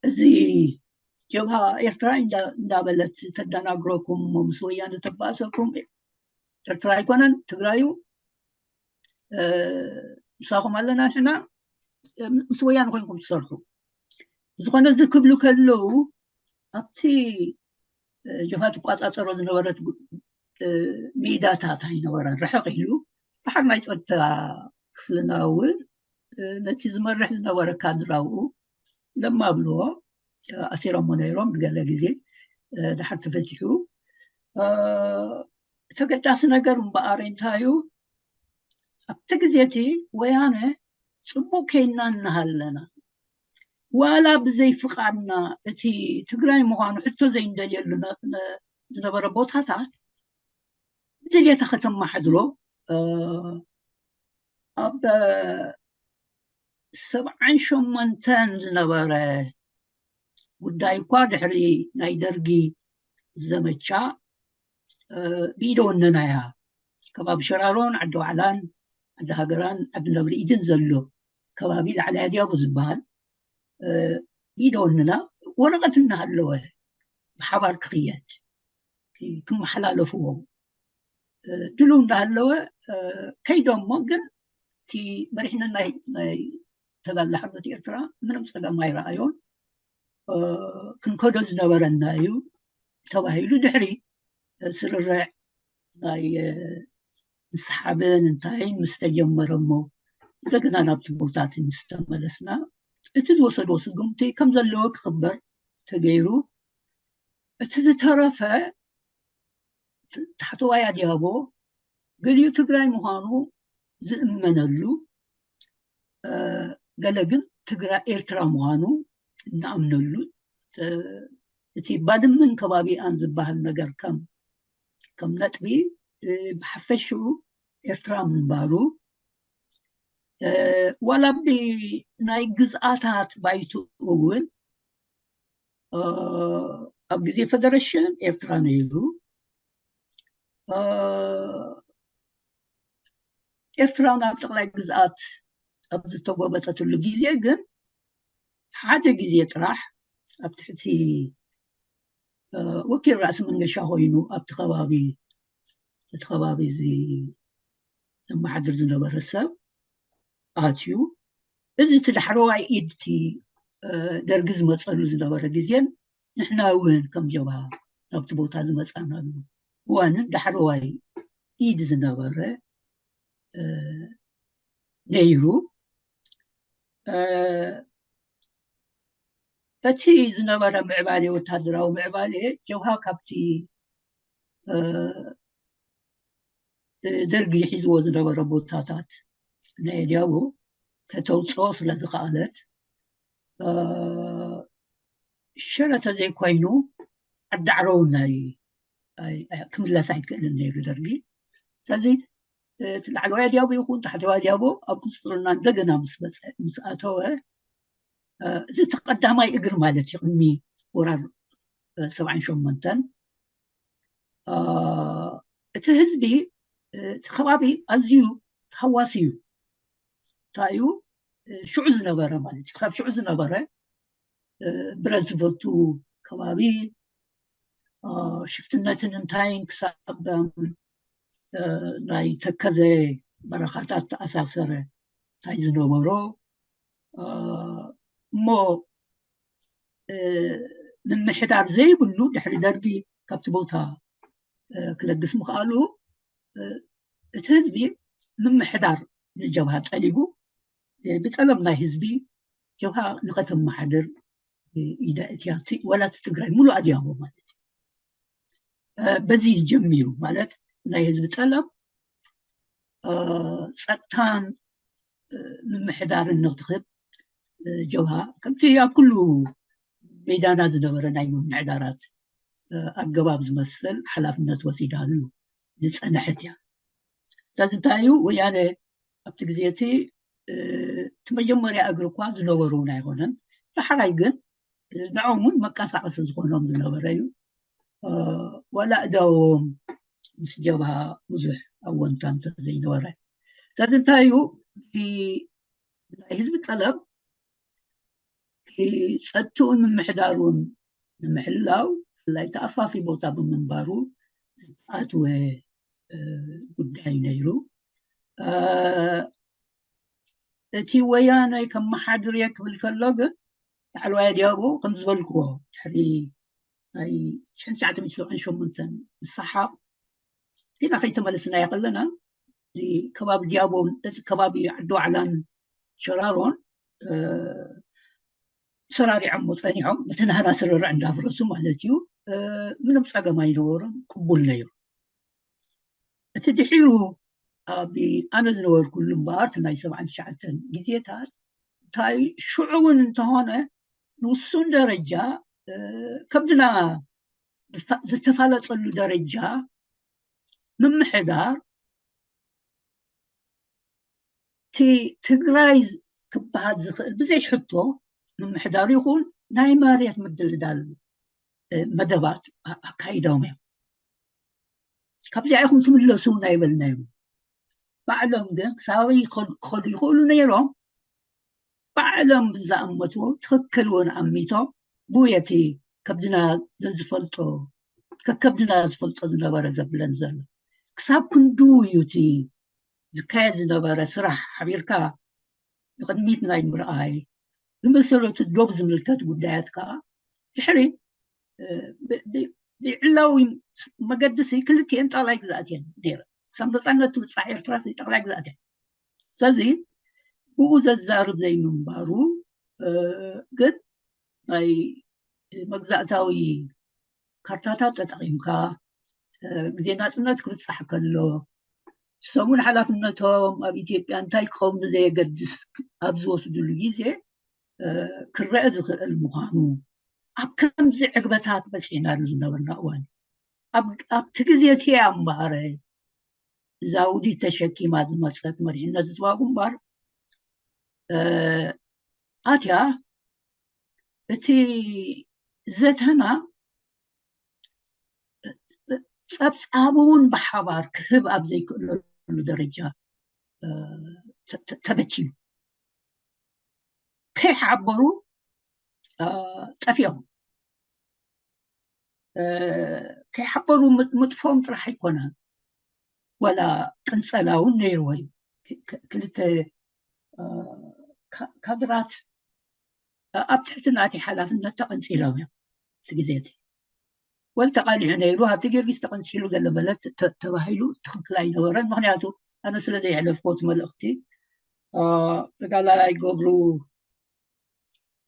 እዚ ጀብሃ ኤርትራ እንዳበለት ተደናግረኩም ምስ ወያነ ተባእሰኩም ኤርትራ ኣይኮነን ትግራዩ ምሳኹም ኣለና ንሕና ምስ ወያነ ኮይንኩም ትሰርሑ ዝኾነ እዚ ክብሉ ከለዉ ኣብቲ ጀብሃ ትቋፃፀሮ ዝነበረት ሜዳታት ኣይነበረን ርሕቕ ኢሉ ባሕር ናይ ፀጥታ ክፍልና እውን ነቲ ዝመርሕ ዝነበረ ካድራኡ ለማ ኣብልዎ ኣሲሮሞ ነይሮም ንገለ ግዜ ድሓር ተፈቲሑ ተገዳሲ ነገር እምበኣር እንታይ እዩ ኣብቲ ግዜ እቲ ወያነ ፅቡቅ ከይና እናሃለና ዋላ ብዘይ ፍቃድና እቲ ትግራይ ምዃኑ ሕቶ ዘይንደልየሉ ዝነበረ ቦታታት ብድልየታ ከተማሓድሮ ኣብ ሰብዓን ሸሞንተን ዝነበረ ጉዳይ እኳ ድሕሪ ናይ ደርጊ ዘመቻ ብኢደ ወነናያ ከባቢ ሸራሮን ዓዲ ዋዕላን ዓዲ ሃገራን ዓዲ ነብሪ ኢድን ዘሎ ከባቢ ላዕላይ ኣድያቦ ዝበሃል ብኢደ ወነና ወረቐት እናሃለወ ብሓባር ክኽየድ ክመሓላለፍዎ ድልው እንዳሃለወ ከይዶሞ ግን እቲ መሪሕነት ናይ ተጋድሎ ሓርነት ኤርትራ ምንም ፀገም ኣይረኣዮን ክንከዶ ዝነበረና እዩ ተባሂሉ ድሕሪ ስርርዕ ናይ ምስሓብን እንታይን ምስ ተጀመረ እሞ እንደገና ናብቲ ቦታትን ምስ ተመለስና እቲ ዝወሰድዎ ስጉምቲ ከም ዘለዎ ክኽበር ተገይሩ እቲ ዝተረፈ ታሕተዋይ ኣድያቦ ገሊኡ ትግራይ ምዃኑ ዝእመነሉ ገለ ግን ትግራይ ኤርትራ ምዃኑ እንኣምነሉ እቲ ባድመን ከባቢኣን ዝበሃል ነገር ከም ከም ነጥቢ ብሓፈሽኡ ኤርትራ ምንባሩ ዋላ ብናይ ግዝኣታት ባይቱ እውን ኣብ ግዜ ፈደረሽን ኤርትራ ነይሩ ኤርትራ ናብ ጠቕላይ ግዝኣት ኣብ ዝተጎበጠትሉ ግዜ ግን ሓደ ግዜ ጥራሕ ኣብ ትሕቲ ወኪል ራእሲ መንገሻ ኮይኑ ኣብቲ ከባቢ እቲ ከባቢ እዚ ዘመሓድር ዝነበረ ሰብ ኣትዩ እዚ እቲ ዳሕረዋይ ኢድ እቲ ደርጊ ዝመፀሉ ዝነበረ ግዜን ንሕና እውን ከም ጀብሃ ናብቲ ቦታ ዝመፃናሉ እዋንን ዳሕረዋይ ኢድ ዝነበረ ነይሩ እቲ ዝነበረ ምዕባሌ ወታደራዊ ምዕባሌ ጀብሃ ካብቲ ደርጊ ሒዝዎ ዝነበረ ቦታታት ናይ ኣድያቦ ከተውፅኦ ስለ ዝኸኣለት ሽረ ተዘይኮይኑ ዓዲ ዓረው ናይ ክምለስ ኣይክእልን ነይሩ ደርጊ ስለዚ እቲ ላዕለዋይ ኣድያቦ ይኹን ታሕተዋይ ኣድያቦ ኣብ ቁፅፅርና እንደገና ምስ መፀ ምስ ኣተወ እዚ እቲ ቀዳማይ እግሪ ማለት እዩ ቅድሚ ወራር ሰብዓን ሸሞንተን እቲ ህዝቢ እቲ ከባቢ ኣዝዩ ተሃዋሲ እዩ እንታይ እዩ ሽዑ ዝነበረ ማለት እዩ ክሳብ ሽዑ ዝነበረ ብረት ዝፈቱ ከባቢ ሽፍትነትን እንታይን ክሳብ ናይ ተከዘ በረኻታት ተኣሳሰረ እንታይ ዝነበሮ እሞ ምምሕዳር ዘይብሉ ድሕሪ ደርጊ ካብቲ ቦታ ክለግስ ምኽኣሉ እቲ ህዝቢ ምምሕዳር ንጀብሃ ጠሊቡ ብጠለብ ናይ ህዝቢ ጀብሃ ንኸተመሓድር ኢዳ እትያቲ ወላት ትግራይ ሙሉ ኣድያቦ ማለት እዩ። በዚ ጀሚሩ ማለት ናይ ህዝቢ ጠለብ ፀጥታን ምምሕዳርን ንክትክብ ጀብሃ ከምቲ ኣብ ኩሉ ሜዳና ዝነበረ ናይ ምምሕዳራት ኣገባብ ዝመስል ሓላፍነት ወሲዳሉ ዝፀነሐት እያ። ስለዚ እንታይ እዩ ወያነ ኣብቲ ግዜ እቲ እቲ መጀመርያ እግሪ እኳ ዝነበሩ እውን ኣይኮነን። ዳሕራይ ግን ንዖም እውን መቀሳቀሲ ዝኾኖም ዝነበረ እዩ። ዋላ እዳዎም ምስ ጀብሃ ብዙሕ ኣወንታ እንተዘይነበረ ስለዚ እንታይ እዩ ናይ ህዝቢ ጠለብ ፀጥትኡን ምምሕዳሩን ንምሕላው ብፍላይ ተኣፋፊ ቦታ ብምንባሩ ኣትወ ጉዳይ ነይሩ። እቲ ወያነ ከመሓድር እየ ክብል ከሎ ግን ላዕለዋይ ድያቦ ከም ዝበልክዎ ድሕሪ ናይ ሽሕን ትሽዓተ ሚእትን ሰብዓን ሸሞንተን ዝሰሓቕ ጌና ከይተመለስናዮ ከለና ከባቢ ድያቦን እቲ ከባቢ ዓዲ ዋዕላን ሸራሮን ሰራሪዖሞ ፀኒሖም እቲ ናህና ስርርዕ እንዳፍረሱ ማለት እዩ። ምንም ፀገም ኣይነበሮም፣ ቅቡል ነይሩ። እቲ ድሒሩ ኣብ ኣነ ዝነበርኩሉ እምበኣር እቲ ናይ ሰብዓን ትሽዓተን ግዜታት እንታይ ሽዑ እውን እንተኾነ ንውሱን ደረጃ ከብድና ዝተፋለጠሉ ደረጃ ምምሕዳር እቲ ትግራይ ክበሃል ዝኽእል ብዘይ ሕቶ ምምሕዳር ይኹን ናይ መሬት ምድልዳል መደባት ኣካይዶም እዮም። ካብዚኣ ኢኹም ትምለሱ ኣይበልናዮም። ባዕሎም ግን ክሳበይ ክኸዱ ይኽእሉ ነይሮም። ባዕሎም ብዝኣመትዎ ትኽክል እውን ኣሚቶም ብኡ እቲ ከብድና ዘዝፈልጦ ከከብድና ዝፈልጦ ዝነበረ ዘብለን ዘሎ ክሳብ ክንዱ እዩ እቲ ዝካየድ ዝነበረ ስራሕ ሓቢርካ ንቅድሚት ናይ ምርኣይ ብመሰረቱ ዶብ ዝምልከት ጉዳያት ከዓ ድሕሪ ብዕላዊ መገዲ ክልቲኤን ጠቕላይ ግዛኣት እየን ነይረ ክሳብ ነፃነት ትብፃሕ ኤርትራ ጠቕላይ ግዛኣት እየን። ስለዚ ብኡ ዘዛርብ ዘይምንባሩ ግን ናይ መግዛእታዊ ካርታታት ተጠቒምካ ግዜ ናፅነት ክብፃሕ ከሎ ሰሙን ሓላፍነቶም ኣብ ኢትዮጵያ እንታይ ክኸውን ብዘየገድስ ኣብ ዝወስድሉ ግዜ ክረአ ዝኽእል ምዃኑ ኣብ ከምዚ ዕግበታት በፂዕናሉ ዝነበርና እዋን ኣብቲ ግዜ እቲ ኣምባረ እዛ ውዲት ተሸኪማ ዝመፀት መሪሕነት ዝፅዋ ግንባር ኣትያ እቲ ዘተና ፀብፃብ እውን ብሓባር ክህብ ኣብ ዘይክእለሉ ደረጃ ተበቲኑ ከይሓበሩ ጠፊኦም ከይሓበሩ ምጥፎም ጥራሕ ኣይኮነን ዋላ ቅንፀላ እውን ነይርዎ እዩ ክልተ ካድራት ኣብ ትሕቲ ናተይ ሓላፍነት ተቐንፂሎም እዮም እቲ ግዜ እቲ ወል ተቓሊዑ ነይሩ ኣብቲ ጊዮርጊስ ተቐንፂሉ ገለ መለ ተባሂሉ ትኽክል ኣይነበረን ምክንያቱ ኣነ ስለ ዘየሕለፍክዎ እቲ መልእኽቲ ተጋላላይ ገብሩ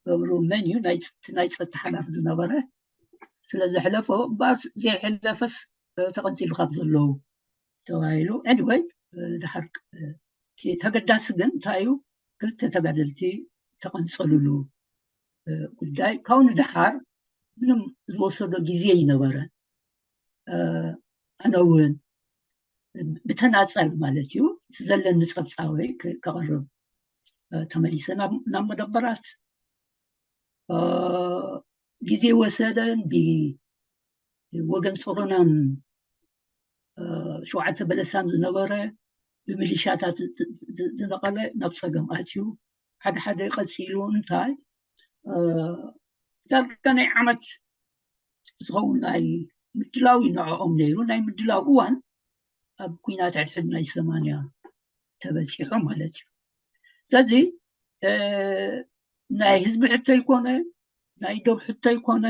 ገብሩ መን እዩ ናይ ፀጥታ ሓላፊ ዝነበረ ስለ ዘሕለፎ እምበኣር ዘይሕለፈስ ተቐንፂሉ ካብ ዘለዉ ተባሂሉ anyway ድሓር ተገዳሲ ግን እንታይ እዩ ክልተ ተጋደልቲ ተቐንፀሉሉ ጉዳይ ካብኡ ንድሓር ምንም ዝወሰዶ ግዜ ይነበረ ኣነ እውን ብተናፀል ማለት እዩ እቲ ዘለኒ ፀብፃበይ ከቕርብ ተመሊሰ ናብ መደበራት ግዜ ወሰደን ብወገን ሶሮናን ሸውዓተ በለሳን ዝነበረ ብሚሊሻታት ዝነቐለ ናብ ፀገም ኣትዩ ሓደ ሓደ ቀፂሉ እንታይ ዳርጋ ናይ ዓመት ዝኸውን ናይ ምድላው እዩ ንዕኦም ነይሩ። ናይ ምድላው እዋን ኣብ ኲናት ሕድሕድ ናይ ሰማንያ ተበፂሑ ማለት እዩ። ስለዚ ናይ ህዝቢ ሕቶ ይኮነ፣ ናይ ዶብ ሕቶ ይኮነ፣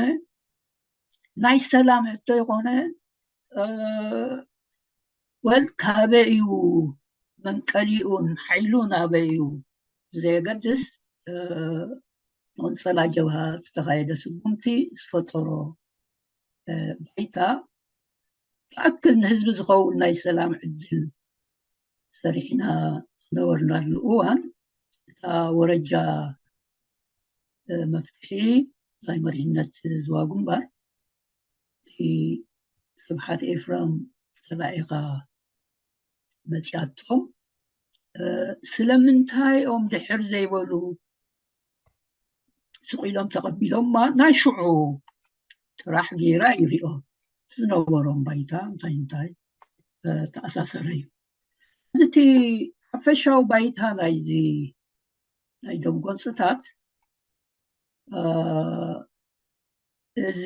ናይ ሰላም ሕቶ ይኮነ፣ ወል ካበይ እዩ መንቀሊኡን ሓይሉን ኣበይ እዩ ብዘየገድስ፣ ንቆንጸላ ጀብሃ ዝተኻየደ ስጉምቲ ዝፈጠሮ ባይታ፣ ትኣክል ንህዝቢ ዝኸውን ናይ ሰላም ዕድል ሰሪሕና ዝነበርናሉ እዋን፣ እታ ወረጃ መፍትሒ ናይ መሪሕነት ዝዋ ግንባር፣ እቲ ስብሓት ኤፍረም ተላኢኻ መፂኣቶም። ስለምንታይ እዮም ድሕር ዘይበሉ? ስቕ ኢሎም ተቐቢሎማ። ናይ ሽዑ ጥራሕ ገይራ ይሪኦ ዝነበሮም ባይታ እንታይ እንታይ ተኣሳሰረ እዩ። እዚ እቲ ሓፈሻዊ ባይታ ናይዚ ናይ ደም ጎንፅታት እዚ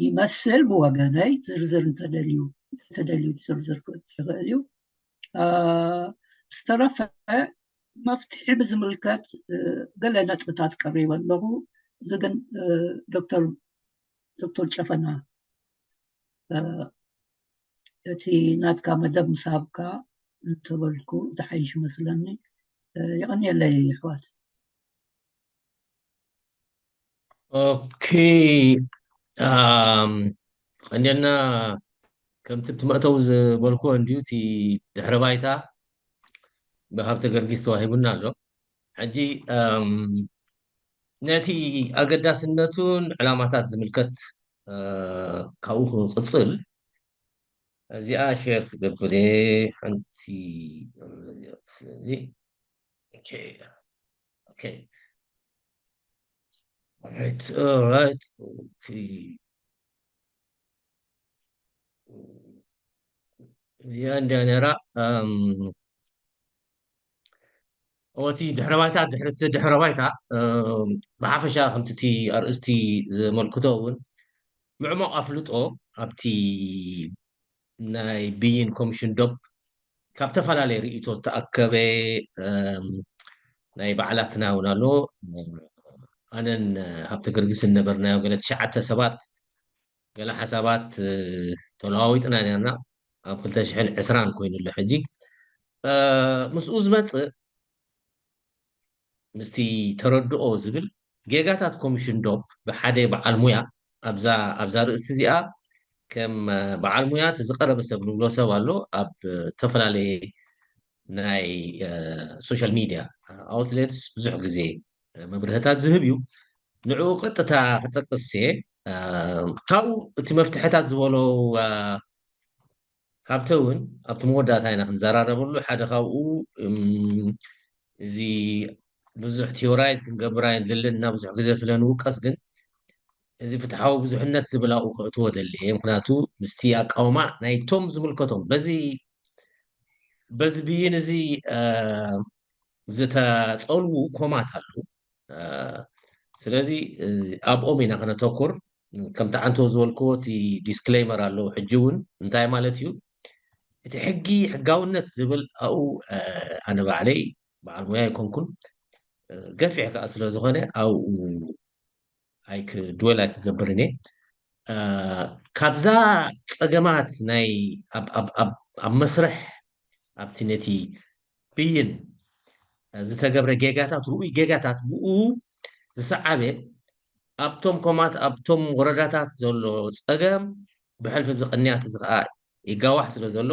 ይመስል። ብወገነይ ዝርዝር እንተደልዩ እንተደልዩ ዝርዝር ክእቱ ይኽእል እዩ። ዝተረፈ መፍትሒ ብዝምልከት ገለ ነጥብታት ቀሪበ ኣለኹ። እዚ ግን ዶክተር ዶክተር ጨፈና እቲ ናትካ መደብ ምስ ሃብካ እንተበልኩ ዝሓይሽ መስለኒ። የቐንየለይ ኣሕዋት። ኦኬ፣ ኣም፣ ቀንየልና። ከምቲ እቲ መእተዊ ዝበልኩዎ እንድዩ፣ እቲ ድሕረ ባይታ ብሃብተ ገርጊስ ተዋሂቡና ኣሎ። ሕጂ፣ ኣም፣ ነቲ ኣገዳስነቱን ዕላማታት ዝምልከት፣ እ፣ ካብኡ ክቕጽል፣ እዚኣ ሼር ክገብር እየ። ሓንቲ ስለዚ፣ ኦኬ፣ ኦኬ። Alright, alright. ኦኬ። እያ እንድያ ነይራ። ኣም፣ እቲ ድሕረ ባይታ፣ ድሕሪ እቲ ድሕረ ባይታ፣ ኣም፣ ብሓፈሻ ከምቲ እቲ ኣርእስቲ ዘመልክቶ እውን ምዕሙቕ ኣፍልጦ ኣብቲ ናይ ብይን ኮሚሽን ዶብ ካብ ዝተፈላለየ ርእይቶ ዝተኣከበ፣ ኣም፣ ናይ ባዕላትና እውን ኣሎ። ኣነን ሃብተ ገርግስን ነበርናዮ ገለ ትሽዓተ ሰባት ገለ ሓሳባት፣ እ፣ ተለዋዊጥና ነርና። ኣብ ክልተ ሽሕን ዕስራን ኮይኑ ኣሎ ሕጂ። እ፣ ምስኡ ዝመጽእ ምስቲ ተረድኦ ዝብል ጌጋታት ኮሚሽን ዶብ ብሓደ በዓል ሙያ ኣብዛ፣ ኣብዛ ርእስቲ እዚኣ ከም፣ እ፣ በዓል ሙያ እቲ ዝቐረበ ሰብ ንብሎ ሰብ ኣሎ። ኣብ፣ እ፣ ዝተፈላለየ ናይ፣ እ፣ ሶሻል ሚድያ ኣውትሌትስ ብዙሕ ግዜ መብርህታት ዝህብ እዩ። ንዕኡ ቀጥታ ክጠቅስ እየ። እ፣ ካብኡ እቲ መፍትሕታት ዝበሎ፣ እ፣ ሃብተ እውን ኣብቲ መወዳእታ ኢና ክንዘራረበሉ። ሓደ ካብኡ፣ እም፣ እዚ ብዙሕ ቲዮራይዝ ክንገብር ኣይንደልን እና ብዙሕ ግዜ ስለ ንውቀስ፣ ግን እዚ ፍትሓዊ ብዙሕነት ዝብል ኣብኡ ከእትዎ ደሊ እየ። ምክንያቱ ምስቲ ኣቃውማ ናይቶም ዝምልከቶም በዚ፣ በዚ ብይን እዚ፣ እ፣ ዝተጸልዉ ኮማት ኣለዉ። እ፣ ስለዚ፣ እ፣ ኣብኦም ኢና ከነተኩር። ከምቲ ዓንቶ ዝበልክዎ እቲ ዲስክሌመር ኣለዉ። ሕጂ እውን እንታይ ማለት እዩ? እቲ ሕጊ፣ ሕጋውነት ዝብል ኣብኡ፣ እ፣ ኣነ ባዕለይ በዓል ሙያ ኣይኮንኩን። እ፣ ገፊሕ ከኣ ስለ ዝኾነ ኣብኡ ኣይክ-፣ ድወል ኣይክገብርን እየ። እ፣ ካብዛ ጸገማት ናይ ኣብ፣ ኣብ፣ ኣብ፣ ኣብ መስርሕ ኣብቲ ነቲ ብይን ዝተገብረ ጌጋታት፣ ርኡይ ጌጋታት ብኡ ዝሰዓበ ኣብቶም ኮማት፣ ኣብቶም ወረዳታት ዘሎ ጸገም ብሕልፊ ኣብዚ ቅንያት እዚ ከኣ ይጋዋሕ ስለ ዘሎ፣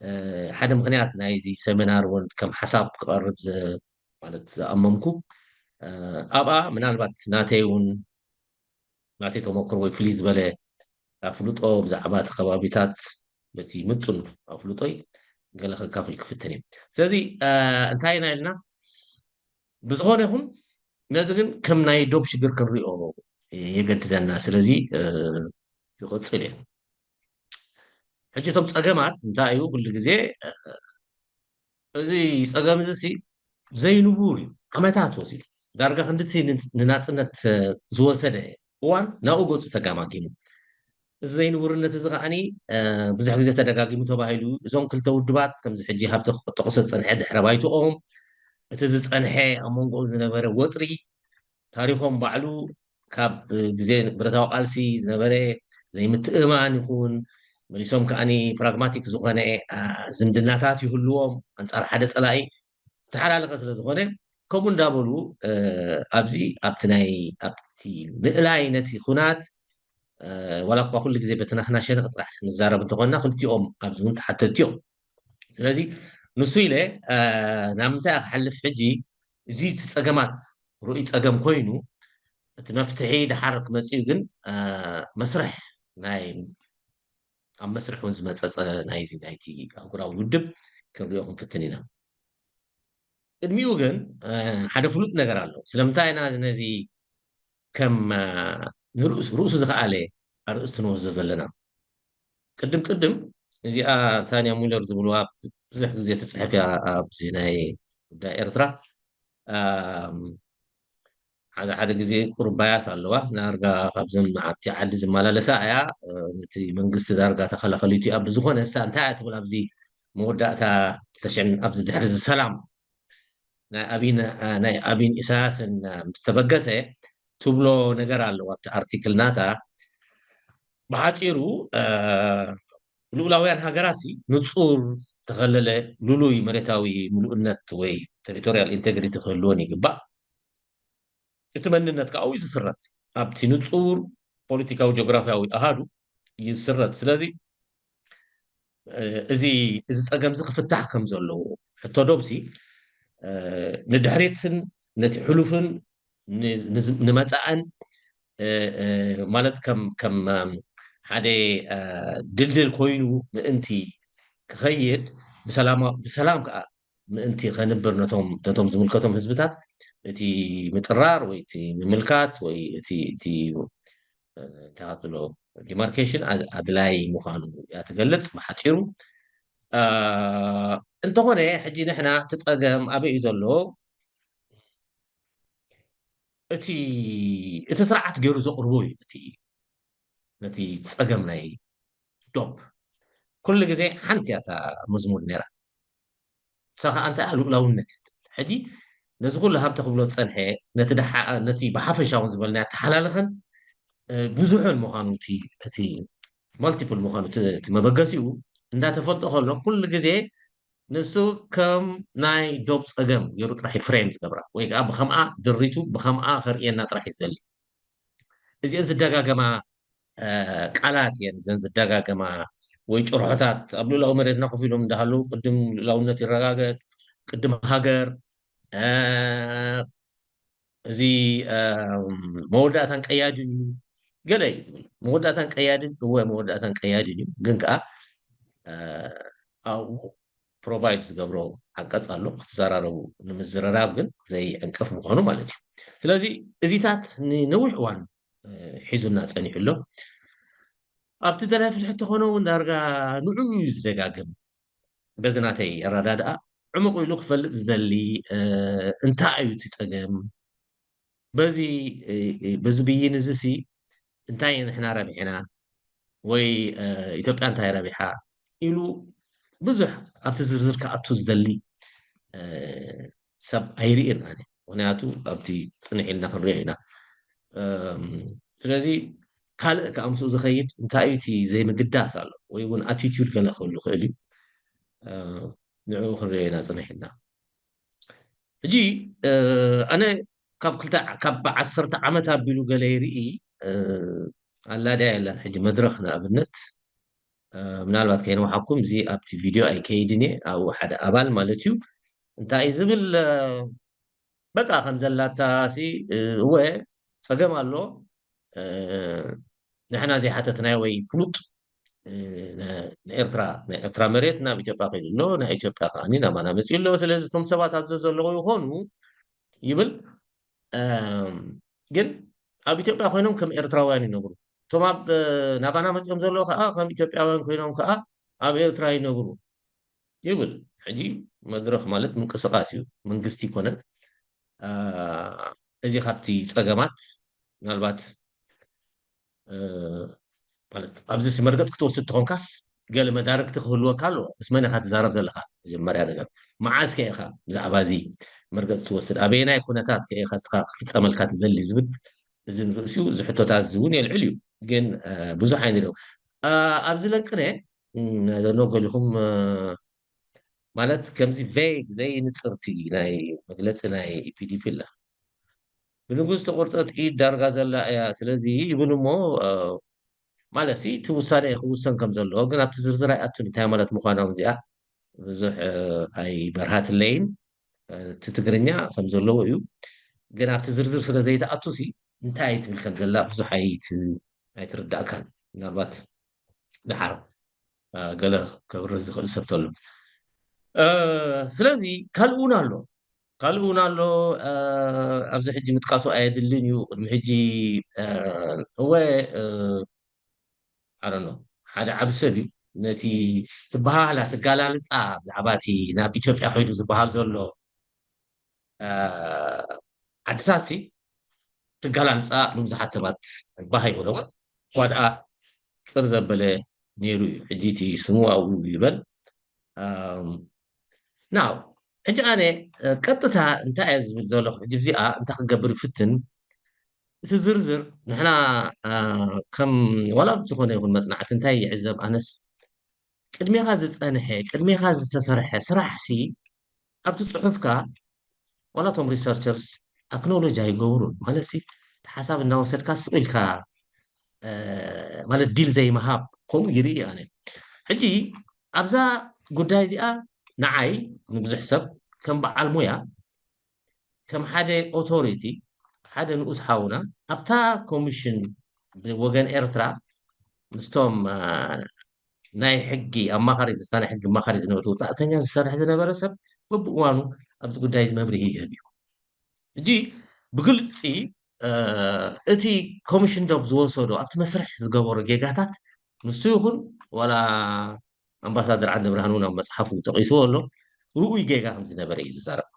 እ፣ ሓደ ምኽንያት ናይዚ ሰሚናር እውን ከም ሓሳብ ክቐርብ ዝ-፣ ማለት ዝኣመምኩ፣ እ፣ ኣብኣ ምናልባት ናተይ እውን ናተይ ተመክሮ ወይ ፍልይ ዝበለ ኣፍልጦ ብዛዕባ እቲ ከባቢታት በቲ ምጡን ኣፍልጦይ ገለ ከካፍል ክፍትን እየ። ስለዚ፣ እ፣ እንታይ ኢና ኢልና? ብዝኾነ ይኹን ነዚ ግን ከም ናይ ዶብ ሽግር ክንሪኦ የገድደና። ስለዚ፣ እ፣ ይቕጽል እየ። ሕጂ እቶም ጸገማት እንታይ እዩ? ኩሉ ግዜ፣ እ፣ እዚ ጸገም እዚ ሲ ዘይንቡር እዩ። ዓመታት ወሲዱ። ዳርጋ ክንድቲ ንናፅነት ዝወሰደ እዋን ናብኡ ገፁ ተጋማጊሙ። እዚ ዘይንቡርነት እዚ ከዓኒ ብዙሕ ግዜ ተደጋጊሙ ተባሂሉ። እዞም ክልተ ውድባት ከምዚ ሕጂ ሃብተ ክጠቕሶ ዝፀንሐ ድሕረ ባይትኦም፣ እቲ ዝፀንሐ ኣብ መንጎኦም ዝነበረ ወጥሪ፣ ታሪኾም ባዕሉ ካብ ግዜ ብረታዊ ቃልሲ ዝነበረ ዘይምትእማን ይኹን፣ መሊሶም ከዓኒ ፕራግማቲክ ዝኾነ ዝምድናታት ይህልዎም ኣንፃር ሓደ ፀላኢ ዝተሓላለኸ ስለ ዝኾነ፣ ከምኡ እንዳበሉ ኣብዚ ኣብቲ ናይ ኣብቲ ምእላይ ነቲ ኩናት ዋላ እኳ ኩሉ ግዜ በቲ ናትና ሸነኽ ጥራሕ ንዛረብ እንተኾንና፣ ክልቲኦም ኣብዚ እውን ተሓተትቲ እዮም። ስለዚ ንሱ ኢለ ናብ ምንታይ ክሓልፍ ሕጂ፣ እዚ እቲ ፀገማት ርኡይ ፀገም ኮይኑ እቲ መፍትሒ ድሓር ክመፅእ እዩ። ግን መስርሕ ናይ ኣብ መስርሕ እውን ዝመፀፀ ናይዚ ናይቲ ኣህጉራዊ ውድብ ክንሪኦ ክንፍትን ኢና። ቅድሚኡ ግን ሓደ ፍሉጥ ነገር ኣሎ። ስለምንታይ ኢና ነዚ ከም ንርእሱ ርእሱ ዝኸኣለ ኣርእስቲ ንወስዶ ዘለና? ቅድም ቅድም እዚኣ ታንያ ሙለር ዝብልዋ ብዙሕ ግዜ ትፅሕፍ እያ ኣብዚ ናይ ጉዳይ ኤርትራ። ሓደ ሓደ ግዜ ቁሩብ ባያስ ኣለዋ። ናርጋ ካብዘን ኣብቲ ዓዲ ዝመላለሳ እያ። ነቲ መንግስቲ ዳርጋ ተኸላኸሊቱ እያ። ብዝኾነ እሳ እንታይ እያ ትብል ኣብዚ መወዳእታ ክልተ ሽሕን ኣብዚ ድሕሪ እዚ ሰላም ናይ ኣቢን ናይ ኣቢን ኢሳያስን ምስ ተበገሰ ትብሎ ነገር ኣለዋ ኣብቲ ኣርቲክል ናታ። ብሓፂሩ ልኡላውያን ሃገራት ንፁር ተኸለለ ልሉይ መሬታዊ ምሉእነት ወይ ቴሪቶሪያል ኢንቴግሪቲ ክህልወን ይግባእ። እቲ መንነት ከዓ እዩ ዝስረት ኣብቲ ንፁር ፖለቲካዊ ጂኦግራፊያዊ ኣሃዱ እዩ ዝስረት። ስለዚ እዚ እዚ ፀገም እዚ ክፍታሕ ከም ዘለዎ ሕቶ ዶብሲ ንድሕሪትን ነቲ ሕሉፍን ንመፃእን ማለት ከም ከም ሓደ ድልድል ኮይኑ ምእንቲ ክኸይድ ብሰላም ከዓ ምእንቲ ከንብር ነቶም ነቶም ዝምልከቶም ህዝብታት እቲ ምጥራር ወይ እቲ ምምልካት ወይ እቲ እቲ እንታይ ትብሎ ዲማርኬሽን ኣድላይ ምዃኑ እያ ትገልጽ ብሓፂሩ። እንተኾነ ሕጂ ንሕና እቲ ፀገም ኣበይ እዩ ዘሎ? እቲ እቲ ስርዓት ገይሩ ዘቕርቦ እዩ ነቲ ነቲ ፀገም ናይ ዶብ። ኩሉ ግዜ ሓንቲ እያ እታ መዝሙር ነይራ። ንሳ ከዓ እንታይ እያ? ልኡላውነት እያ ትብል። ሕጂ ነዚ ኩሉ ሃብቲ ክብሎ ዝፀንሐ ነቲ ብሓፈሻ እውን ዝበልና ተሓላለኸን ብዙሕን ምዃኑ እቲ ማልቲፕል ምዃኑ እቲ መበገሲኡ እንዳተፈልጦ ከሎ ኩሉ ግዜ ንሱ ከም ናይ ዶብ ፀገም ገይሩ ጥራሕ ፍሬም ዝገብራ ወይ ከዓ ብከምኣ ድሪቱ ብከምኣ ከርእየና ጥራሕ እዩ ዝደሊ። እዚአን ዝደጋገማ ቃላት እየን እዘን ዝደጋገማ ወይ ጭርሖታት ኣብ ልኡላዊ መሬትና ኮፍ ኢሎም እንዳሃለዉ ቅድም ልኡላውነት ይረጋገፅ ቅድም ሃገር እዚ መወዳእታን ቀያድን እዩ ገለ እዩ ዝብል። መወዳእታን ቀያድን እወ መወዳእታን ቀያድን እዩ ግን ከዓ ኣብኡ ፕሮቫይድ ዝገብሮ ዓንቀፅ ኣሎ ክትዘራረቡ ንምዝርራብ ግን ዘይዕንቅፍ ምዃኑ ማለት እዩ። ስለዚ እዚታት ንነዊሕ እዋን ሒዙና ፀኒሑ ኣሎ። ኣብቲ ደላይ ፍትሒ ተኾነ እውን ዳርጋ ንዑ እዩ ዝደጋግም። በዚ ናተይ ኣረዳድኣ ዕሙቕ ኢሉ ክፈልጥ ዝደሊ እንታይ እዩ እቲ ፀገም በዚ በዚ ብይን እዚ ሲ እንታይ ንሕና ረቢሕና ወይ ኢትዮጵያ እንታይ ረቢሓ ኢሉ ብዙሕ ኣብቲ ዝርዝር ክኣቱ ዝደሊ ሰብ ኣይርእን ኣነ። ምክንያቱ ኣብቲ ፅንሕ ኢልና ክንሪኦ ኢና። ስለዚ ካልእ ከዓ ምስኡ ዝኸይድ እንታይ እዩ እቲ ዘይምግዳስ ኣሎ ወይ እውን ኣቲቱድ ገለ ክህሉ ይኽእል እዩ። ንዕኡ ክንሪኦ ኢና ፅንሕ ኢልና። ሕጂ ኣነ ካብ ክልተ ካብ ዓሰርተ ዓመት ኣቢሉ ገለ ይርኢ ኣላድያ የለን። ሕጂ መድረኽ ንኣብነት ምናልባት ከይነውሓኩም እዚ ኣብቲ ቪድዮ ኣይከይድን እየ ኣብኡ ሓደ ኣባል ማለት እዩ እንታይ ዝብል በቃ ከም ዘላታ ሲ እወ ፀገም ኣሎ ንሕና ዘይሓተትናዮ ወይ ፍሉጥ ንኤርትራ ናይ ኤርትራ መሬት ናብ ኢትዮጵያ ከይዱ ኣሎ ናይ ኢትዮጵያ ከዓ ናባና መፅኡ ኣሎ ስለዚ እቶም ሰባት ኣብዚ ዘለዉ ይኾኑ ይብል ግን ኣብ ኢትዮጵያ ኮይኖም ከም ኤርትራውያን ይነብሩ እቶም ኣብ ናባና መፅኦም ዘለዉ ከዓ ከም ኢትዮጵያውያን ኮይኖም ከዓ ኣብ ኤርትራ ይነብሩ ይብል ሕጂ መድረኽ ማለት ምንቅስቃስ እዩ መንግስቲ ይኮነን እዚ ካብቲ ጸገማት ምናልባት ማለት ኣብዚ መርገጽ ክትወስድ ተኾንካስ ገለ መዳርግቲ ክህልወካ ኣለዎ። ምስ መን ኢኻ ትዛረብ ዘለኻ? መጀመርያ ነገር መዓዝ ከ ኢኻ ብዛዕባ እዚ መርገጽ ትወስድ? ኣበየናይ ኩነታት ከ ኢኻ እስኻ ክፍጸመልካ ትደሊ ዝብል እዚ ንርእሲኡ እዚ ሕቶታት እዚ እውን የልዕል እዩ። ግን ብዙሕ ኣይንሪኦ ኣብዚ ለቅነ ኖ ገሊኹም ማለት ከምዚ ቬግ ዘይንጽርቲ ናይ መግለጺ ናይ ኢፒዲፒ ኣላ። ብንጉስ ተቆርጠት ኢድ ዳርጋ ዘላ እያ። ስለዚ ይብል እሞ ማለት ሲ እቲ ውሳነ ክውሰን ከም ዘለዎ ግን ኣብቲ ዝርዝር ኣይኣቱን። እንታይ ማለት ምዃና እውን እዚኣ ብዙሕ ኣይበርሃትለይን። እቲ ትግርኛ ከም ዘለዎ እዩ ግን ኣብቲ ዝርዝር ስለ ዘይተኣቱ ሲ እንታይ ትብል ከም ዘላ ብዙሕ ኣይትርዳእካን። ምናልባት ድሓር ገለ ከብርህ ዝኽእል ሰብ ተሎ። ስለዚ ካልእ እውን ኣሎ፣ ካልእ እውን ኣሎ። ኣብዚ ሕጂ ምጥቃሱ ኣየድልን እዩ። ቅድሚ ሕጂ እወ ኣረኖ ሓደ ዓብ ሰብ እዩ ነቲ ትበሃላ ትጋላልፃ ብዛዕባ እቲ ናብ ኢትዮጵያ ከይዱ ዝበሃል ዘሎ ዓድታት ሲ ትጋላልፃ ንብዙሓት ሰባት ባህ ይብሎ እኳ ደኣ ቅር ዘበለ ነይሩ እዩ። ሕጂ እቲ ስሙ ኣብኡ ይበል። ናው ሕጂ ኣነ ቀጥታ እንታይ እየ ዝብል ዘለኹ፣ ሕጂ እዚኣ እንታይ ክገብር ይፍትን፣ እቲ ዝርዝር ንሕና ከም ዋላ ዝኾነ ይኹን መፅናዕቲ እንታይ ይዕዘብ ኣነስ ቅድሜኻ ዝፀንሐ ቅድሜኻ ዝተሰርሐ ስራሕ ሲ ኣብቲ ፅሑፍካ ዋላ እቶም ሪሰርቸርስ ኣክኖሎጅ ኣይገብሩን ማለት ሲ ሓሳብ እናወሰድካ ስቕ ኢልካ ማለት ዲል ዘይምሃብ ከምኡ ይርኢ ኣነ። ሕጂ ኣብዛ ጉዳይ እዚኣ ንዓይ ንብዙሕ ሰብ ከም በዓል ሙያ ከም ሓደ ኦቶሪቲ ሓደ ንኡስ ሓውና ኣብታ ኮሚሽን ብወገን ኤርትራ ምስቶም ናይ ሕጊ ኣማኻሪ ምስታ ናይ ሕጊ ኣማኻሪ ዝነበረ ወፃእተኛ ዝሰርሕ ዝነበረ ሰብ በብእዋኑ ኣብዚ ጉዳይ እዚ መብርሂ ይህብ እዩ። ሕጂ ብግልፂ እቲ ኮሚሽን ዶብ ዝወሰዶ ኣብቲ መስርሕ ዝገበሮ ጌጋታት ንሱ ይኹን ዋላ ኣምባሳደር ዓንደ ብርሃን እውን ኣብ መፅሓፉ ጠቂስዎ ኣሎ። ርኡይ ጌጋ ከም ዝነበረ እዩ ዝዛረብ።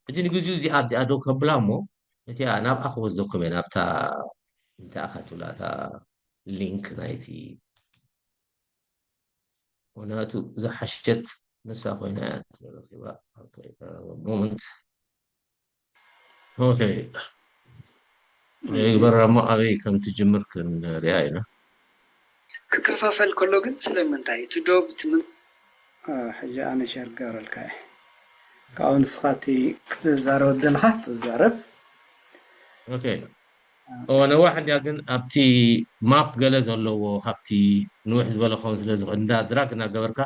ሕጂ ንግዚኡ እዚኣ ኣብዚኣ ደው ከብላ እሞ እቲኣ ናብኣ ክወስደኩም እየ ናብታ እንታይ ኣኻ ትብላ እታ ሊንክ ናይቲ ምክንያቱ ዝሓሸት ንሳ ኮይና እያ ተረኺባ። ሞመንት ኦኬ ይግበራ እሞ ኣበይ ከም ትጅምር ክንሪኣ ኢና። ክከፋፈል ከሎ ግን ስለምንታይ እቲ ዶብ ትምን ሕጂ ኣነ ሸር ገረልካ እየ ካብኡ ንስኻ እቲ ክትዛረብ ደለኻ ትዛረብ ኦኬ እወ ነዋሕ እንዲያ ግን ኣብቲ ማፕ ገለ ዘለዎ ካብቲ ንውሕ ዝበለ ክኸውን ስለ ዝኽእል እንዳ ድራግ እናገበርካ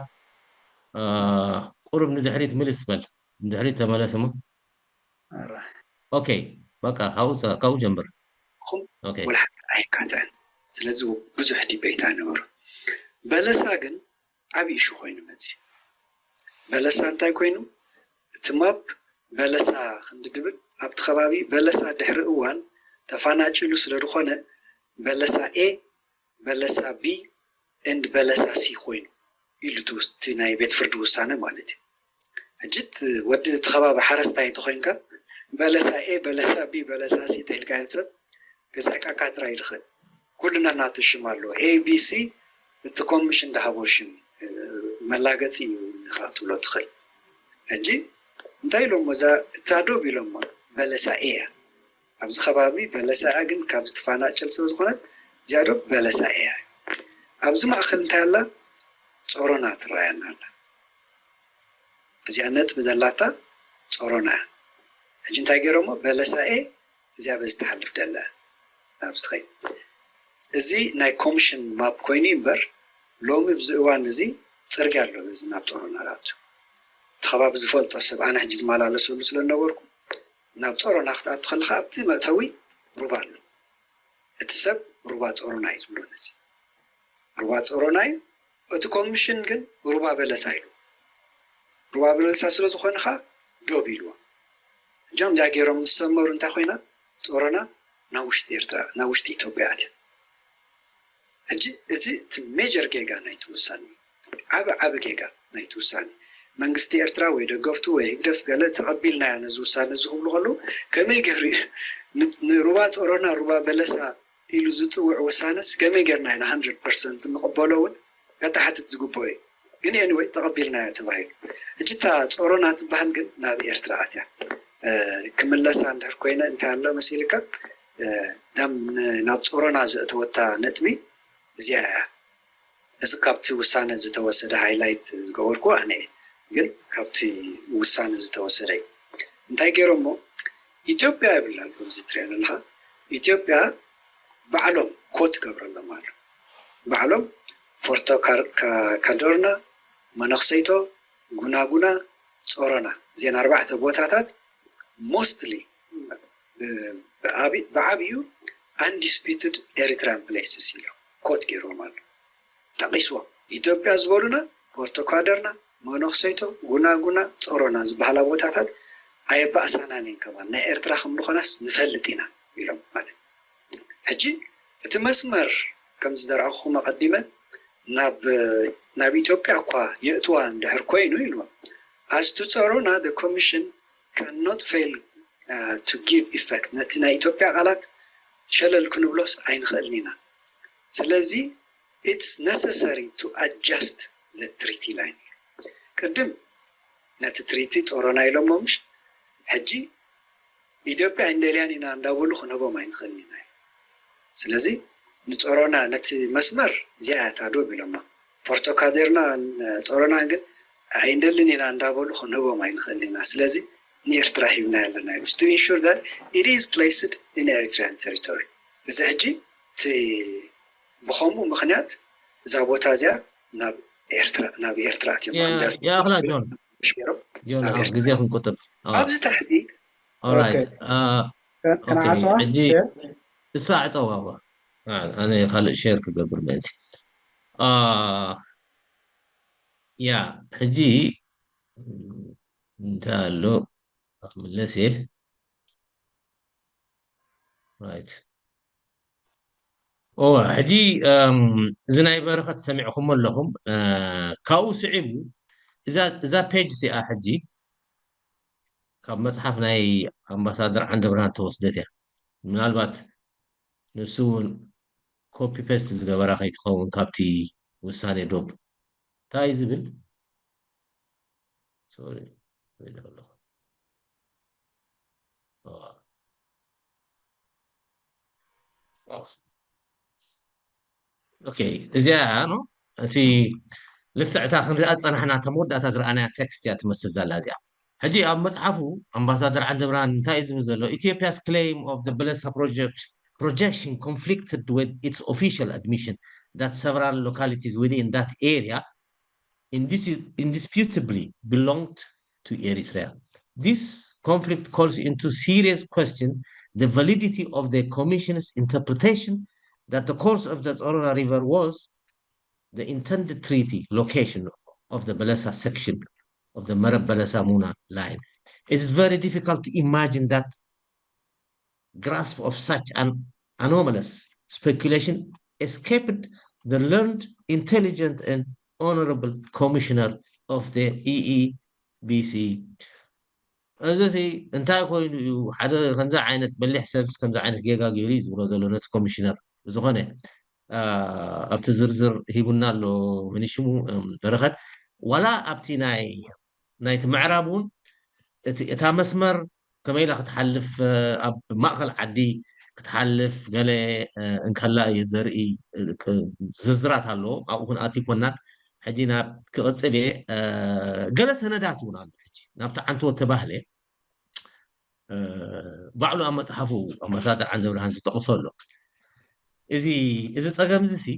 ቁሩብ ንድሕሪት ምልስ በል ንድሕሪት ተመለስ እሞ ኦኬ በቃ ካብኡ ጀምር ወላ ሓንቲ ኣየካትዕን ስለዚ ብዙሕ ዲቤት ኣይነበሮ በለሳ ግን ዓብዪ እሹ ኮይኑ መፅዩ በለሳ እንታይ ኮይኑ እቲ ማፕ በለሳ ክንዲ ድብል ኣብቲ ከባቢ በለሳ ድሕሪ እዋን ተፋናጭሉ ስለ ዝኾነ በለሳ ኤ በለሳ ቢ ኤንድ በለሳ ሲ ኮይኑ ኢሉ እቲ ናይ ቤት ፍርዲ ውሳነ ማለት እዩ። ሕጂ ወዲ እቲ ከባቢ ሓረስታይ እንተኮይንካ በለሳ ኤ በለሳ ቢ በለሳ ሲ ተኢልካ ሰብ ገዛእቃካ ጥራይ ይድኽእል። ኩልና ናቱ ሽም ኣለዎ። ኤ ቢ ሲ እቲ ኮሚሽን ዝሃቦ ሽም መላገፂ እዩ ኢኻ ክትብሎ ትኽእል። ሕጂ እንታይ ኢሎሞ እዛ እታ ዶብ ኢሎሞ በለሳ ኤ እያ። ኣብዚ ከባቢ በለሳ እያ ግን ካብ ዝተፋናጨል ስለ ዝኾነት እዚኣ ዶብ በለሳ ኤ እያ። ኣብዚ ማእኸል እንታይ ኣላ? ጾሮና ትረኣየና ኣላ። እዚኣ ነጥቢ ዘላታ ጾሮና እያ። ሕጂ እንታይ ገይሮሞ በለሳ ኤ እዚኣ በዚ ትሓልፍ ደላ ናብዚ ትኸይድ። እዚ ናይ ኮሚሽን ማፕ ኮይኑ እምበር ሎሚ ኣብዚ እዋን እዚ ፅርግያ ኣሎ በዚ ናብ ጾሮና ዝኣቱ። እቲ ከባቢ ዝፈልጦ ሰብ ኣነ ሕጂ ዝመላለሰሉ ስለ ዝነበርኩ ናብ ጾሮና ክትኣቱ ከለኻ ኣብቲ መእተዊ ሩባ ኣሎ። እቲ ሰብ ሩባ ጾሮና እዩ ዝብሎ ነዚ ሩባ ጾሮና እዩ። እቲ ኮሚሽን ግን ሩባ በለሳ ኢሉ ሩባ በለሳ ስለ ዝኾነ ኸዓ ዶብ ኢልዋ። እጃም እዚኣ ገይሮም ምስ ሰመሩ እንታይ ኮይና ጾሮና ናብ ውሽጢ ኤርትራ ናብ ውሽጢ ኢትዮጵያ ኣትያ። ሕጂ እዚ እቲ ሜጀር ጌጋ ናይቲ ውሳኔ ዓቢ ዓቢ ጌጋ ናይቲ ውሳኔ መንግስቲ ኤርትራ ወይ ደገፍቱ ወይ ህግደፍ ገለ ተቐቢልናዮ ነዚ ውሳነ እዚ ክብሉ ከለዉ ከመይ ገይሩ እዩ ንሩባ ጾሮና ሩባ በለሳ ኢሉ ዝፅውዕ ውሳነስ ከመይ ጌርና ኢና hundred percent ንቕበሎ እውን ከተሓትት ዝግብኦ እዩ። ግን anyway ተቐቢልናዮ ተባሂሉ። ሕጂ እታ ጾሮና ትበሃል ግን ናብ ኤርትራ ኣትያ ክምለሳ እንድሕር ኮይነ እንታይ ኣሎ መሲልካ? ደም ናብ ጾሮና ዘእተወታ ነጥቢ እዚኣ እያ። እዚ ካብቲ ውሳነ ዝተወሰደ ሃይላይት ዝገበርኩ ኣነ እየ፣ ግን ካብቲ ውሳነ ዝተወሰደ እዩ። እንታይ ገይሮሞ? ኢትዮጵያ ይብል ኣሎ፣ እዚ ትሪኦ ዘለኻ ኢትዮጵያ ባዕሎም ኮት ገብረሎም ኣሎ። ባዕሎም ፎርቶ ካዶርና፣ መነኽሰይቶ፣ ጉናጉና፣ ጾሮና፣ እዚን ኣርባዕተ ቦታታት ሞስትሊ ብዓብዩ undisputed Eritrean places ኢሎም ኮት ገይሮም ኣሎ። ጠቒስዎም። ኢትዮጵያ ዝበሉና ፖርቶኳደርና፣ መነኽሰይቶ፣ ጉናጉና፣ ጾሮና ዝበሃላ ቦታታት ኣየባእሳናን እየን ከማን፣ ናይ ኤርትራ ከም ዝኾናስ ንፈልጥ ኢና ኢሎም ማለት። ሕጂ እቲ መስመር ከም ዝደርኣኹኹም ኣቐዲመ ናብ ናብ ኢትዮጵያ እኳ የእትዋ እንድሕር ኮይኑ ኢልዎም። As to ጾሮና the commission cannot fail to give effect፣ ነቲ ናይ ኢትዮጵያ ቃላት ሸለል ክንብሎስ ኣይንኽእልን ኢና። ስለዚ it's necessary to adjust the treaty line። ቅድም ነቲ ትሪቲ ጾሮና ኢሎሞ ምሽ? ሕጂ ኢትዮጵያ ኣይንደልያን ኢና እንዳበሉ ክንህቦም ኣይንኽእልን ኢና። ስለዚ ንጾሮና ነቲ መስመር እዚኣ እያ እታ ዶብ ኢሎማ። ፎርቶካዴርና ጾሮናን ግን ኣይንደልን ኢና እንዳበሉ ክንህቦም ኣይንኽእልን ኢና። ስለዚ ንኤርትራ ሂብና ኣለና ኢሉ to ensure that it is placed in Eritrean territory። እዚ ሕጂ እቲ ብኸምኡ ምኽንያት እዛ ቦታ እዚኣ ናብ ኤርትራ ናብ ኤርትራ ኣትዮም ከምዚ ያኽላ ጆን ሽገሮም ጆን ናብ ኣብ ኤርትራ ግዜ ክንቁጥብ ኣብዚ ታሕቲ ኦራይት ከነዓፅዋ ሕጂ እሳ ዕፀዋዋ ኣነ ካልእ ሼር ክገብር ምእንቲ ያ ሕጂ እንታይ ኣሎ ክምለስ እየ ራይት ኦ ሕጂ እዚ ናይ በረኸት ሰሚዕኹሞ ኣለኹም ካብኡ ስዒቡ እዛ ፔጅ እዚኣ ሕጂ ካብ መፅሓፍ ናይ ኣምባሳደር ዓንደብርሃን ተወስደት እያ ምናልባት ንሱ እውን ኮፒ ፔስት ዝገበራ ከይትኸውን ካብቲ ውሳኔ ዶብ እንታይ ዝብል ሪኢ ኣለኹ እዚኣ ያ እቲ ልስዕታ ክንሪኣ ዝፀናሕና እታ መወዳእታ ዝረኣናያ ቴክስት እያ ትመስል ዘላ እዚኣ ሕጂ ኣብ መፅሓፉ ኣምባሳደር ዓንደብርሃን እንታይ እዩ ዝብል ዘሎ Ethiopia's claim of the Balasa project projection conflicted with its official admission that several localities within that area indis- indisputably belonged to Eritrea. This conflict calls into serious question the validity of the Commission's interpretation that the course of the Zorora River was the intended treaty location of the Balasa section of the Marab Balasa Muna line. It is very difficult to imagine that grasp of such an anomalous speculation escaped the learned, intelligent, and honorable commissioner of the E E B C. እዚ እንታይ ኮይኑ እዩ ሓደ ከምዚ ዓይነት በሊሕ ሰብስ ከምዚ ዓይነት ጌጋ ገይሩ እዩ ዝብሎ ዘሎ ነቲ ኮሚሽነር ብዝኾነ ኣብቲ ዝርዝር ሂቡና ኣሎ ምንሽሙ በረኸት ዋላ ኣብቲ ናይ ናይቲ ምዕራብ እውን እታ መስመር ከመይ ኢላ ክትሓልፍ ኣብ ማእኸል ዓዲ ክትሓልፍ ገለ እንከላ እዩ ዘርኢ ዝርዝራት ኣለዎ ኣብኡ ክንኣት ይኮናን ሕጂ ናብ ክቕፅል እየ ገለ ሰነዳት እውን ኣሎ ሕጂ ናብቲ ዓንቶ ተባህለ ባዕሉ ኣብ መፅሓፉ ኣምባሳደር ዓንደብርሃን ዝጠቕሶ ኣሎ እዚ እዚ ፀገም እዚ ሲ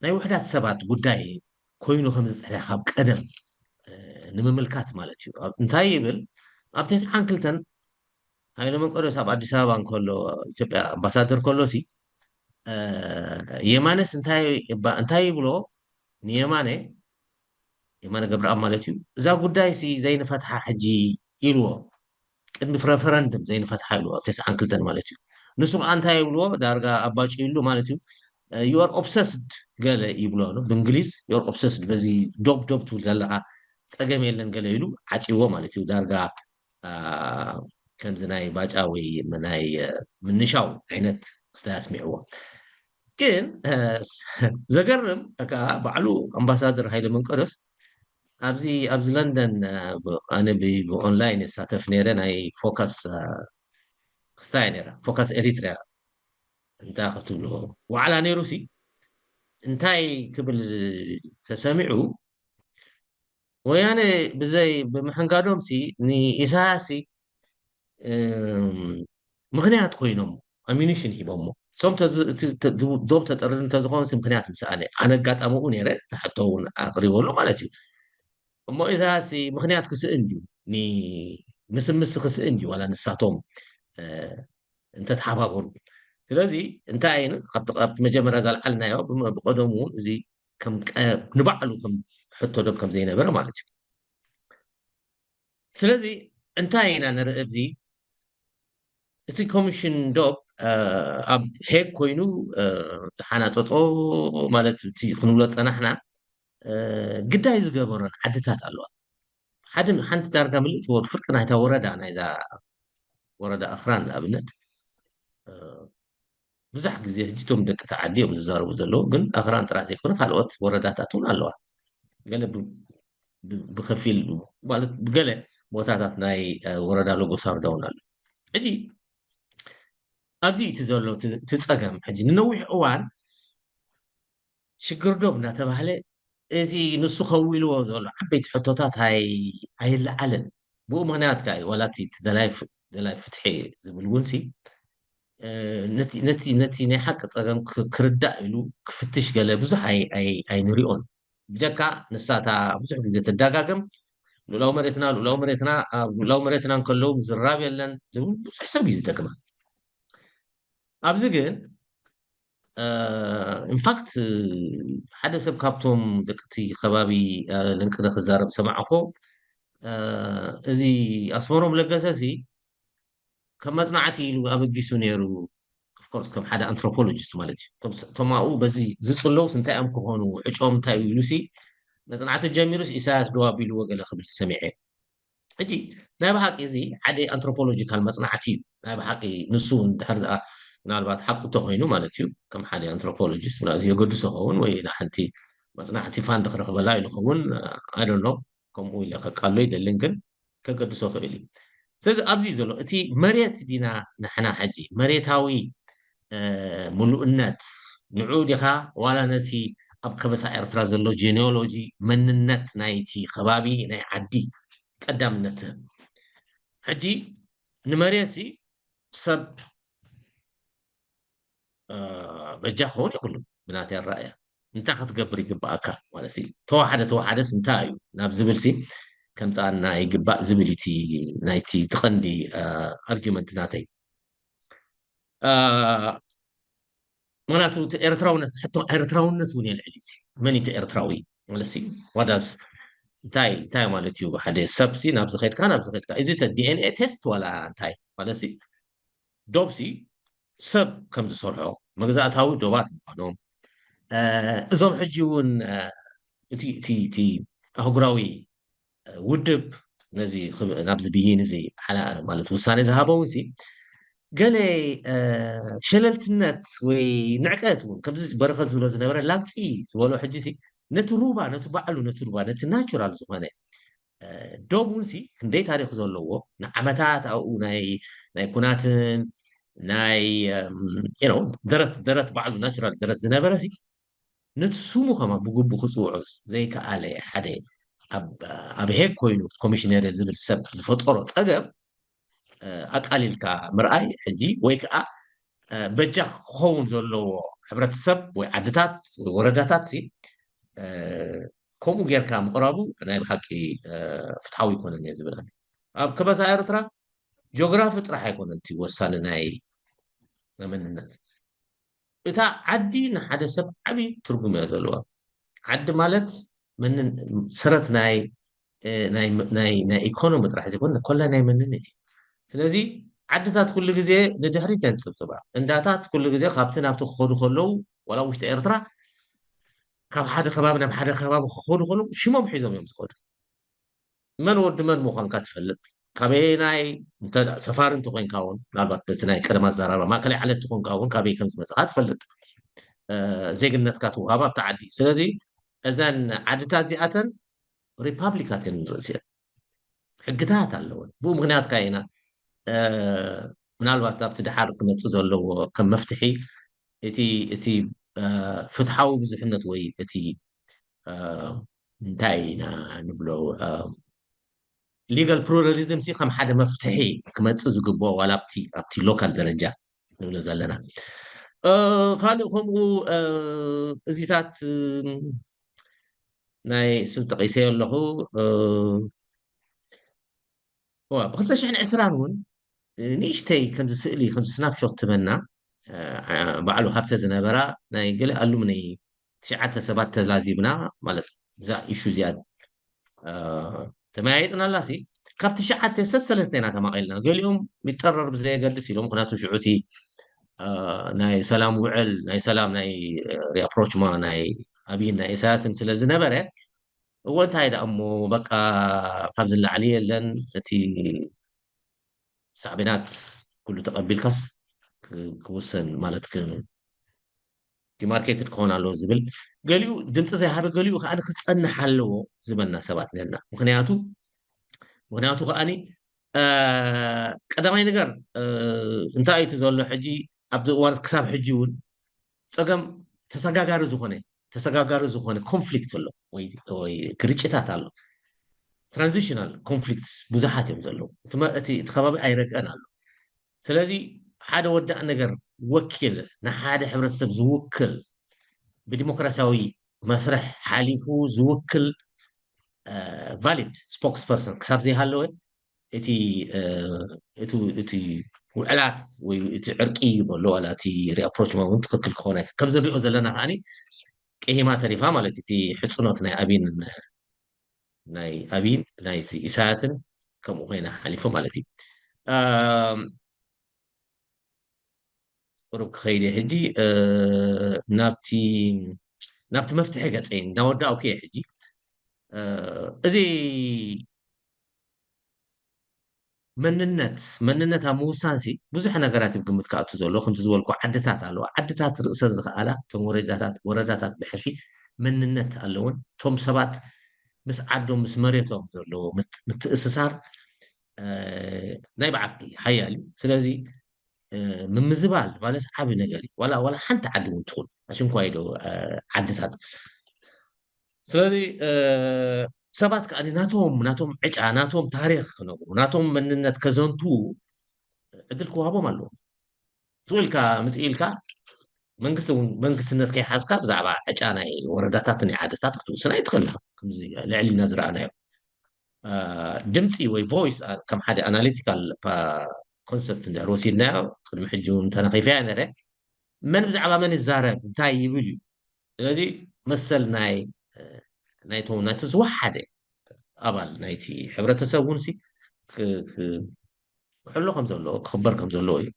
ናይ ውሕዳት ሰባት ጉዳይ ኮይኑ ከም ዝፀሐ ካብ ቀደም ንምምልካት ማለት እዩ እንታይ ይብል ኣብ ተስዓን ክልተን ሃይለ መንቀሪዎስ ኣብ ኣዲስ ኣበባ እንከሎ ኢትዮጵያ ኣምባሳደር ከሎ ሲ የማነስ እንታይ ይብሎ ንየማነ የማነ ገብረኣብ ማለት እዩ እዛ ጉዳይ ሲ ዘይንፈትሓ ሕጂ ኢልዎ ቅድሚ ፍ referendum ዘይንፈትሓ ኢልዎ ኣብ ተስዓን ክልተን ማለት እዩ ንሱ ከዓ እንታይ ይብልዎ ዳርጋ ኣባጭ ይብሉ ማለት እዩ you are obsessed ገለ ይብሎ ብእንግሊዝ you are obsessed በዚ ዶብ ዶብ ትብል ዘለካ ፀገም የለን ገለ ኢሉ ዓፂዎ ማለት እዩ ዳርጋ ከምዚ ናይ ባጫ ወይ ናይ ምንሻው ዓይነት ክስታይ ኣስሚዕዎ። ግን ዘገርም ከዓ ባዕሉ ኣምባሳደር ሃይለ መንቀደስ ኣብዚ ኣብዚ ለንደን ኣነ ብኦንላይን የሳተፍ ነይረ ናይ ፎካስ ክስታይ ነይራ ፎካስ ኤሪትሪያ እንታይ ክትብሎ ዋዕላ ነይሩ ሲ እንታይ ክብል ተሰሚዑ ወያነ ብዘይ ብምሕንጋዶም ሲ ንኢሳያስ ምክንያት ኮይኖም ኣሚኒሽን ሂቦሞ እሶም ዶብ ተጠርር እንተዝኾን ምክንያት ምስ ኣነ ኣነ ኣጋጣሚኡ ነይረ ተሕቶ እውን ኣቅሪበሉ ማለት እዩ እሞ ኢሳያስ ምክንያት ክስእን ድዩ ምስምስ ክስእን ድዩ ዋላ ንሳቶም እንተተሓባበሩ ስለዚ እንታይ ካብቲ መጀመርያ ዘልዓልናዮ ብቀደሙ እዚ ንባዕሉ ከም ሕቶ ዶብ ከም ዘይነበረ ማለት እዩ ስለዚ እንታይ ኢና ንርኢ ኣብዚ እቲ ኮሚሽን ዶብ ኣብ ሄግ ኮይኑ ዝሓናፀፆ ማለት እቲ ክንብሎ ፀናሕና ግዳይ ዝገበሮን ዓድታት ኣለዋ ሓደ ሓንቲ ዳርጋ ምልእቲ ወር ፍርቂ ናይታ ወረዳ ናይዛ ወረዳ ኣኽራን ንኣብነት ብዙሕ ግዜ ሕጂ እቶም ደቂ ተዓዲ እዮም ዝዛረቡ ዘለዉ ግን ኣኽራን ጥራሕ ዘይኮነ ካልኦት ወረዳታት እውን ኣለዋ ገለ ብከፊል ማለት ብገለ ቦታታት ናይ ወረዳ ሎጎሳርዳ እውን ኣሎ ሕጂ ኣብዚ እቲ ዘሎ እቲ ፀገም ሕጂ ንነዊሕ እዋን ሽግር ዶብ እናተባህለ እቲ ንሱ ከዊልዎ ዘሎ ዓበይቲ ሕቶታት ኣይለዓልን ብኡ ምክንያት ከዓ ዋላ እቲ ደላይ ፍትሒ ዝብል እውን ሲ ነቲ ናይ ሓቂ ፀገም ክርዳእ ኢሉ ክፍትሽ ገለ ብዙሕ ኣይንሪኦን ብጀካ ንሳታ ብዙሕ ግዜ ትዳጋግም ልኡላዊ መሬትና ልኡላዊ መሬትና ኣብ ልኡላዊ መሬትና እንከለዉ ምዝራብ የለን ዝብል ብዙሕ ሰብ እዩ ዝደግማ ኣብዚ ግን ኢንፋክት ሓደ ሰብ ካብቶም ደቅቲ ከባቢ ለንቅነ ክዛረብ ሰማዕኮ እዚ ኣስመሮም ለገሰ ሲ ከም መፅናዕቲ ኢሉ ኣበጊሱ ነይሩ ኦፍኮርስ ከም ሓደ ኣንትሮፖሎጂስት ማለት እዩ እቶም ኣብኡ በዚ ዝፅለውስ እንታይ እዮም ክኾኑ ዕጫኦም እንታይ እዩ ኢሉሲ መፅናዕቲ ጀሚሩስ ኢሳያስ ደው ኣቢልዎ ገለ ክብል ሰሚዐ ሕጂ ናይ ብሓቂ እዚ ሓደ ኣንትሮፖሎጂካል መፅናዕቲ እዩ ናይ ብሓቂ ንሱ እውን ድሕር ምናልባት ሓቁ ተኮይኑ ማለት እዩ ከም ሓደ ኣንትሮፖሎጂስት የገድሶ ኸውን ወይ ሓንቲ መፅናዕቲ ፋንድ ክረክበላ ይኸውን ኣይደሎ ከምኡ ኢለ ከቃሎ ይደልን ግን ከገድሶ ክእል እዩ ስለዚ ኣብዚ ዘሎ እቲ መሬት ዲና ንሕና ሕጂ መሬታዊ ምሉእነት ንዑ ዲኻ ዋላ ነቲ ኣብ ከበሳ ኤርትራ ዘሎ ጄኔኦሎጂ መንነት ናይቲ ከባቢ ናይ ዓዲ ቀዳምነት ትህብ ሕጂ ንመሬት ሰብ በጃ ክኸውን የብሉ ብናተይ ኣረኣያ እንታይ ክትገብር ይግባኣካ ማለት ተዋሓደ ተዋሓደስ እንታይ እዩ ናብ ዝብል ሲ ከምፃና ይግባእ ዝብል እቲ ናይቲ ትቐንዲ ኣርጊመንት ናተይ ምክንያቱ እቲ ኤርትራውነት ሕቶ ኤርትራውነት እውን የልዕል እዚ መን እቲ ኤርትራዊ ማለት ዋዳስ እንታይ እንታይ ማለት እዩ ሓደ ሰብ ሲ ናብዚ ከድካ ናብዚ ከድካ እዚ ተ ዲኤንኤ ቴስት ዋላ እንታይ ማለት ዶብ ሲ ሰብ ከም ዝሰርሖ መግዛእታዊ ዶባት ምዃኖም እዞም ሕጂ እውን እቲ ኣህጉራዊ ውድብ ነዚ ናብዚ ብይን እዚ ማለት ውሳኔ ዝሃበ እውን ሲ ገለ ሸለልትነት ወይ ንዕቀት እውን ከምዚ በረኸት ዝብሎ ዝነበረ ላግፂ ዝበሎ ሕጂ ሲ ነቲ ሩባ ነቲ ባዕሉ ነቲ ሩባ ነቲ ናቹራል ዝኾነ ዶብ እውን ሲ ክንደይ ታሪክ ዘለዎ ንዓመታት ኣብኡ ናይ ናይ ኩናትን ናይ ደረት ደረት ባዕሉ ናቹራል ደረት ዝነበረ ሲ ነቲ ስሙ ከማ ብግቡእ ክፅውዑ ዘይከኣለ ሓደ ኣብ ሄግ ኮይኑ ኮሚሽነር ዝብል ሰብ ዝፈጠሮ ፀገም ኣቃሊልካ ምርኣይ ሕጂ ወይ ከዓ በጃ ክኸውን ዘለዎ ሕብረተሰብ ወይ ዓድታት ወይ ወረዳታት ሲ ከምኡ ጌርካ ምቕራቡ ናይ ብሓቂ ፍትሓዊ ይኮነን እየ ዝብል ኣብ ከበሳ ኤርትራ ጂኦግራፊ ጥራሕ ኣይኮነን እቲ ወሳኒ ናይ መንነት እታ ዓዲ ንሓደ ሰብ ዓብዪ ትርጉም እያ ዘለዋ ዓዲ ማለት ሰረት ናይ ናይ ኢኮኖሚ ጥራሕ ዘይኮነ ኮላ ናይ መንነት እዩ ስለዚ ዓድታት ኩሉ ግዜ ንድሕሪት የንፅብፅባ እንዳታት ኩሉ ግዜ ካብቲ ናብቲ ክኸዱ ከለዉ ዋላ ውሽጢ ኤርትራ ካብ ሓደ ከባቢ ናብ ሓደ ከባቢ ክኸዱ ከለዉ ሽሞም ሒዞም እዮም ዝኸዱ መን ወዲ መን ምዃንካ ትፈልጥ ካበየናይ እንተ ሰፋሪ እንተኮንካ እውን ምናልባት በቲ ናይ ቀደም ኣዘራርባ ማእከላይ ዓለት እንተኮንካ እውን ካበይ ከም ዝመፅኻ ትፈልጥ። ዜግነትካ ትወሃብ ኣብቲ ዓዲ። ስለዚ እዘን ዓድታት እዚኣተን ሪፓብሊካት እየን ንርእሲአን። ሕግታት ኣለወን። ብኡ ምክንያት ከኣ ኢና ምናልባት ኣብቲ ድሓር ክመፅእ ዘለዎ ከም መፍትሒ እቲ እቲ ፍትሓዊ ብዙሕነት ወይ እቲ እንታይ ኢና ንብሎ ሊጋል ፕሉራሊዝም ሲ ከም ሓደ መፍትሒ ክመፅእ ዝግብኦ ዋላ ኣብቲ ኣብቲ ሎካል ደረጃ ንብሎ ዘለና። ካልእ ከምኡ እዚታት ናይ እሱ ጠቂሰዮ ኣለኹ። ብ ክልተ ሽሕን ዕስራን እውን ንእሽተይ ከምዚ ስእሊ ከምዚ ስናፕሾት ትበና ባዕሉ ሃብተ ዝነበራ ናይ ገለ ኣሉምኒ ትሽዓተ ሰባት ተላዚብና ማለት እዛ ኢሹ እዚኣ ተመያየጥና ኣላ ሲ ካብ ትሽዓተ ሰሰለስተ ኢና ተማቒልና። ገሊኦም ይጠረር ብዘየገድስ ኢሎም ምክንያቱ ሽዑቲ ናይ ሰላም ውዕል ናይ ሰላም ናይ ሪኣፕሮችማ ናይ ኣብይን ናይ ኢሳያስን ስለ ዝነበረ እወ እንታይ ደኣ እሞ በቃ ካብዚ ላዕሊ የለን እቲ ሳዕቤናት ኩሉ ተቐቢልካስ ክውሰን ማለት ዲማርኬትድ ክኾን ኣለዎ ዝብል ገሊኡ ድምፂ ዘይሃበ ገሊኡ ከዓ ክፀንሕ ኣለዎ ዝበልና ሰባት ነና ምክንያቱ ምክንያቱ ከዓኒ ቀዳማይ ነገር እንታይ እዩ ዘሎ ሕጂ ኣብዚ እዋን ክሳብ ሕጂ እውን ፀገም ተሰጋጋሪ ዝኾነ ተሰጋጋሪ ዝኾነ ኮንፍሊክት ኣሎ ወይ ግርጭታት ኣሎ ትራንዚሽናል ኮንፍሊክትስ ብዙሓት እዮም ዘለዉ እቲ ከባቢ ኣይረግአን ኣሎ ስለዚ ሓደ ወዳእ ነገር ወኪል ንሓደ ሕብረተሰብ ዝውክል ብዲሞክራሲያዊ መስርሕ ሓሊፉ ዝውክል ቫሊድ ስፖክስ ፐርሰን ክሳብ ዘይሃለወ እቲ እቲ ውዕላት ወይ እቲ ዕርቂ ይበሎ ዋላ እቲ ሪኣፕሮች እውን ትክክል ክኾነ ከም ዝንሪኦ ዘለና ከዓ ቀሂማ ተሪፋ ማለት እቲ ሕፅኖት ናይ ኣብይን ናይ ኣብይን ናይ ኢሳያስን ከምኡ ኮይና ሓሊፎ ማለት እዩ ቁሩብ ክኸይድ እየ ሕጂ ናብቲ ናብቲ መፍትሒ ገፀይ እንዳወዳእኩ እየ ሕጂ እዚ መንነት መንነት ኣብ ምውሳን ሲ ብዙሕ ነገራት ብ ግምት ክኣቱ ዘሎ ከምቲ ዝበልኩ ዓድታት ኣለዋ ዓድታት ርእሰን ዝኸኣላ እቶም ወረዳታት ወረዳታት ብሕልፊ መንነት ኣለውን እቶም ሰባት ምስ ዓዶም ምስ መሬቶም ዘለዎ ምትእስሳር ናይ ብዓቂ ሓያል እዩ ስለዚ ምምዝባል ማለት ዓቢ ነገር እዩ ዋላ ዋላ ሓንቲ ዓዲ እውን ትኹን ኣሽንኳይ ዶ ዓድታት ስለዚ ሰባት ከዓ ናቶም ናቶም ዕጫ ናቶም ታሪክ ክነብሩ ናቶም መንነት ከዘንቱ ዕድል ክዋሃቦም ኣለዎም ስኡ ኢልካ ምፅእ ኢልካ መንግስቲ እውን መንግስትነት ከይሓዝካ ብዛዕባ ዕጫ ናይ ወረዳታት ናይ ዓድታት ክትውስን ኣይትኽእል ከምዚ ልዕሊና ዝረኣናዮ ድምፂ ወይ ቮይስ ከም ሓደ ኣናሊቲካል ኮንሰፕት እንድሕር ወሲድናዮ ቅድሚ ሕጂ እውን ተነኺፈያ ነረ መን ብዛዕባ መን ይዛረብ እንታይ ይብል እዩ ስለዚ መሰል ናይ ናይቶም ናይቲ ዝወሓደ ኣባል ናይቲ ሕብረተሰብ እውን ክሕሎ ከም ዘለዎ ክኽበር ከም ዘለዎ እዩ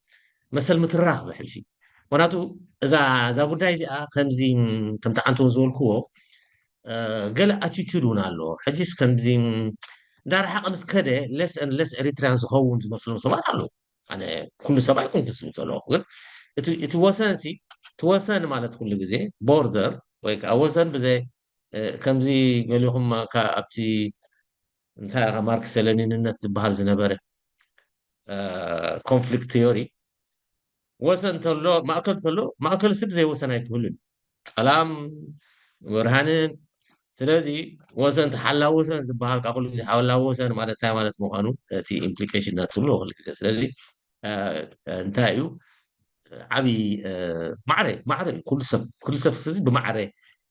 መሰል ምትራኽ ብሕልፊ ምክንያቱ እዛ እዛ ጉዳይ እዚኣ ከምዚ ከምቲ ዓንተውን ዝበልክዎ ገለ ኣቲቱድ እውን ኣሎ ሕጂስ ከምዚ እንዳረሓቐ ምስ ከደ ለስ ለስ ኤሪትሪያን ዝኸውን ዝመስሎም ሰባት ኣለዉ ኣነ ኩሉ ሰብ ኣይኮንኩ ዝብል ዘለኹ ግን እቲ ወሰን ሲ እቲ ወሰን ማለት ኩሉ ግዜ ቦርደር ወይ ከዓ ወሰን ብዘይ ከምዚ ገሊኹም ኣብቲ እንታይ ኢኻ ማርክስ ለኒንነት ዝበሃል ዝነበረ ኮንፍሊክት ቲዮሪ ወሰን ተሎ ማእከል ተሎ ማእከል ስብ ዘይወሰን ኣይክህሉን ጸላም ብርሃንን ስለዚ ወሰን ተሓላ ወሰን ዝበሃል ካብ ኩሉ ግዜ ሓወላ ወሰን ማለት እንታይ ማለት ምዃኑ እቲ ኢምፕሊኬሽን ናትብሎ ኩሉ ግዜ ስለዚ እንታይ እዩ ዓቢ ማዕረ ማዕረ ኩሉ ሰብ ኩሉ ሰብ ብማዕረ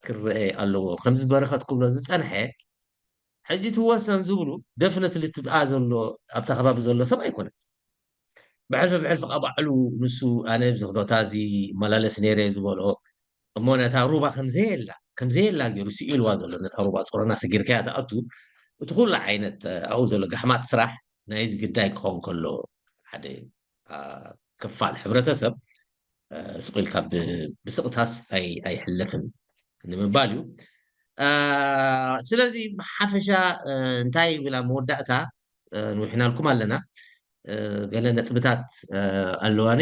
ክረአ ኣለዎ ከምዚ በረኸት ክብሎ ዝጸንሐ ሕጂ እቲ ወሰን ዝብሉ ደፍነትሊ ትብኣ ዘሎ ኣብታ ከባቢ ዘሎ ሰብ ኣይኮነን ብሕልፊ ብሕልፊ ካብ ባዕሉ ንሱ ኣነ ኣብዚ ቦታ እዚ መላለስ ነይረ ዝበልኦ እሞ ነታ ሩባ ከምዘየላ ከምዘየላ ገይሩ ስኢልዋ ዘሎ ነታ ሩባ ጾሮና ስጊርካያ ትኣቱ እቲ ኩሉ ዓይነት ኣብኡ ዘሎ ጋሕማት ስራሕ ናይዚ ግዳይ ክኸውን ከሎ ሓደ ክፋል ሕብረተሰብ ስቕ ኢልካ ብስቕታስ ኣይሕለፍን ንምባል እዩ ስለዚ ብሓፈሻ እንታይ ይብል ኣብ መወዳእታ ንውሕናልኩም ኣለና። ገለ ነጥብታት ኣለዋኒ።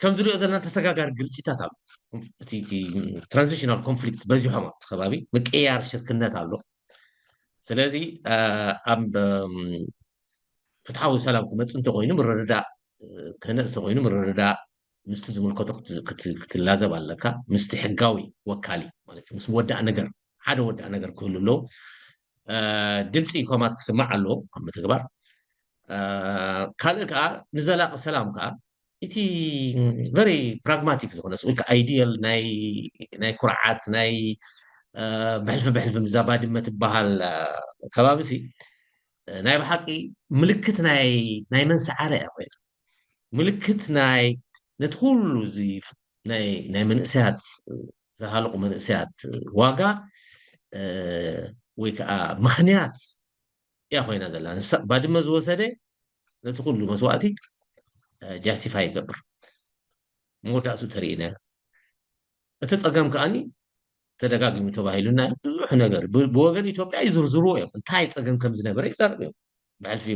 ከም ዝሪኦ ዘለና ተሰጋጋሪ ግርጭታት ኣሎ። እቲ ትራንዚሽናል ኮንፍሊክት በዚሖም ኣብቲ ከባቢ ምቅያር ሽርክነት ኣሎ። ስለዚ ኣብ ፍትሓዊ ሰላም ክመፅእ እንተኮይኑ ምርድዳእ ክህነፅ እንተኮይኑ ምርድዳእ ምስቲ ዝምልከቶ ክትላዘብ ኣለካ። ምስቲ ሕጋዊ ወካሊ ማለት ምስ ወዳእ ነገር ሓደ ወዳእ ነገር ክህሉ ኣለዎ። ድምፂ ኮማት ክስማዕ ኣለዎ ኣብ ምትግባር። ካልእ ከዓ ንዘላቂ ሰላም ከዓ እቲ ቨሪ ፕራግማቲክ ዝኾነ ስኡል ኣይዲየል ናይ ኩርዓት ናይ ብሕልፊ ብሕልፊ ምዛ ባድመ ትበሃል ከባቢ ሲ ናይ ብሓቂ ምልክት ናይ መን ሰዓረ እያ ኮይና፣ ምልክት ናይ ነቲ ኩሉ ናይ መንእሰያት ዝሃለቑ መንእሰያት ዋጋ ወይ ከዓ ምኽንያት እያ ኮይና ዘላ። ንሳ ባድመ ዝወሰደ ነቲ ኩሉ መስዋእቲ ጃስቲፋይ ይገብር። መወዳእቱ ተርእይና እቲ ፀገም ከዓኒ ተደጋጊሙ ተባሂሉና ብዙሕ ነገር ብወገን ኢትዮጵያ ይዝርዝርዎ እዮም። እንታይ ፀገም ከም ዝነበረ ይዛረብ እዮም። ብሕልፊ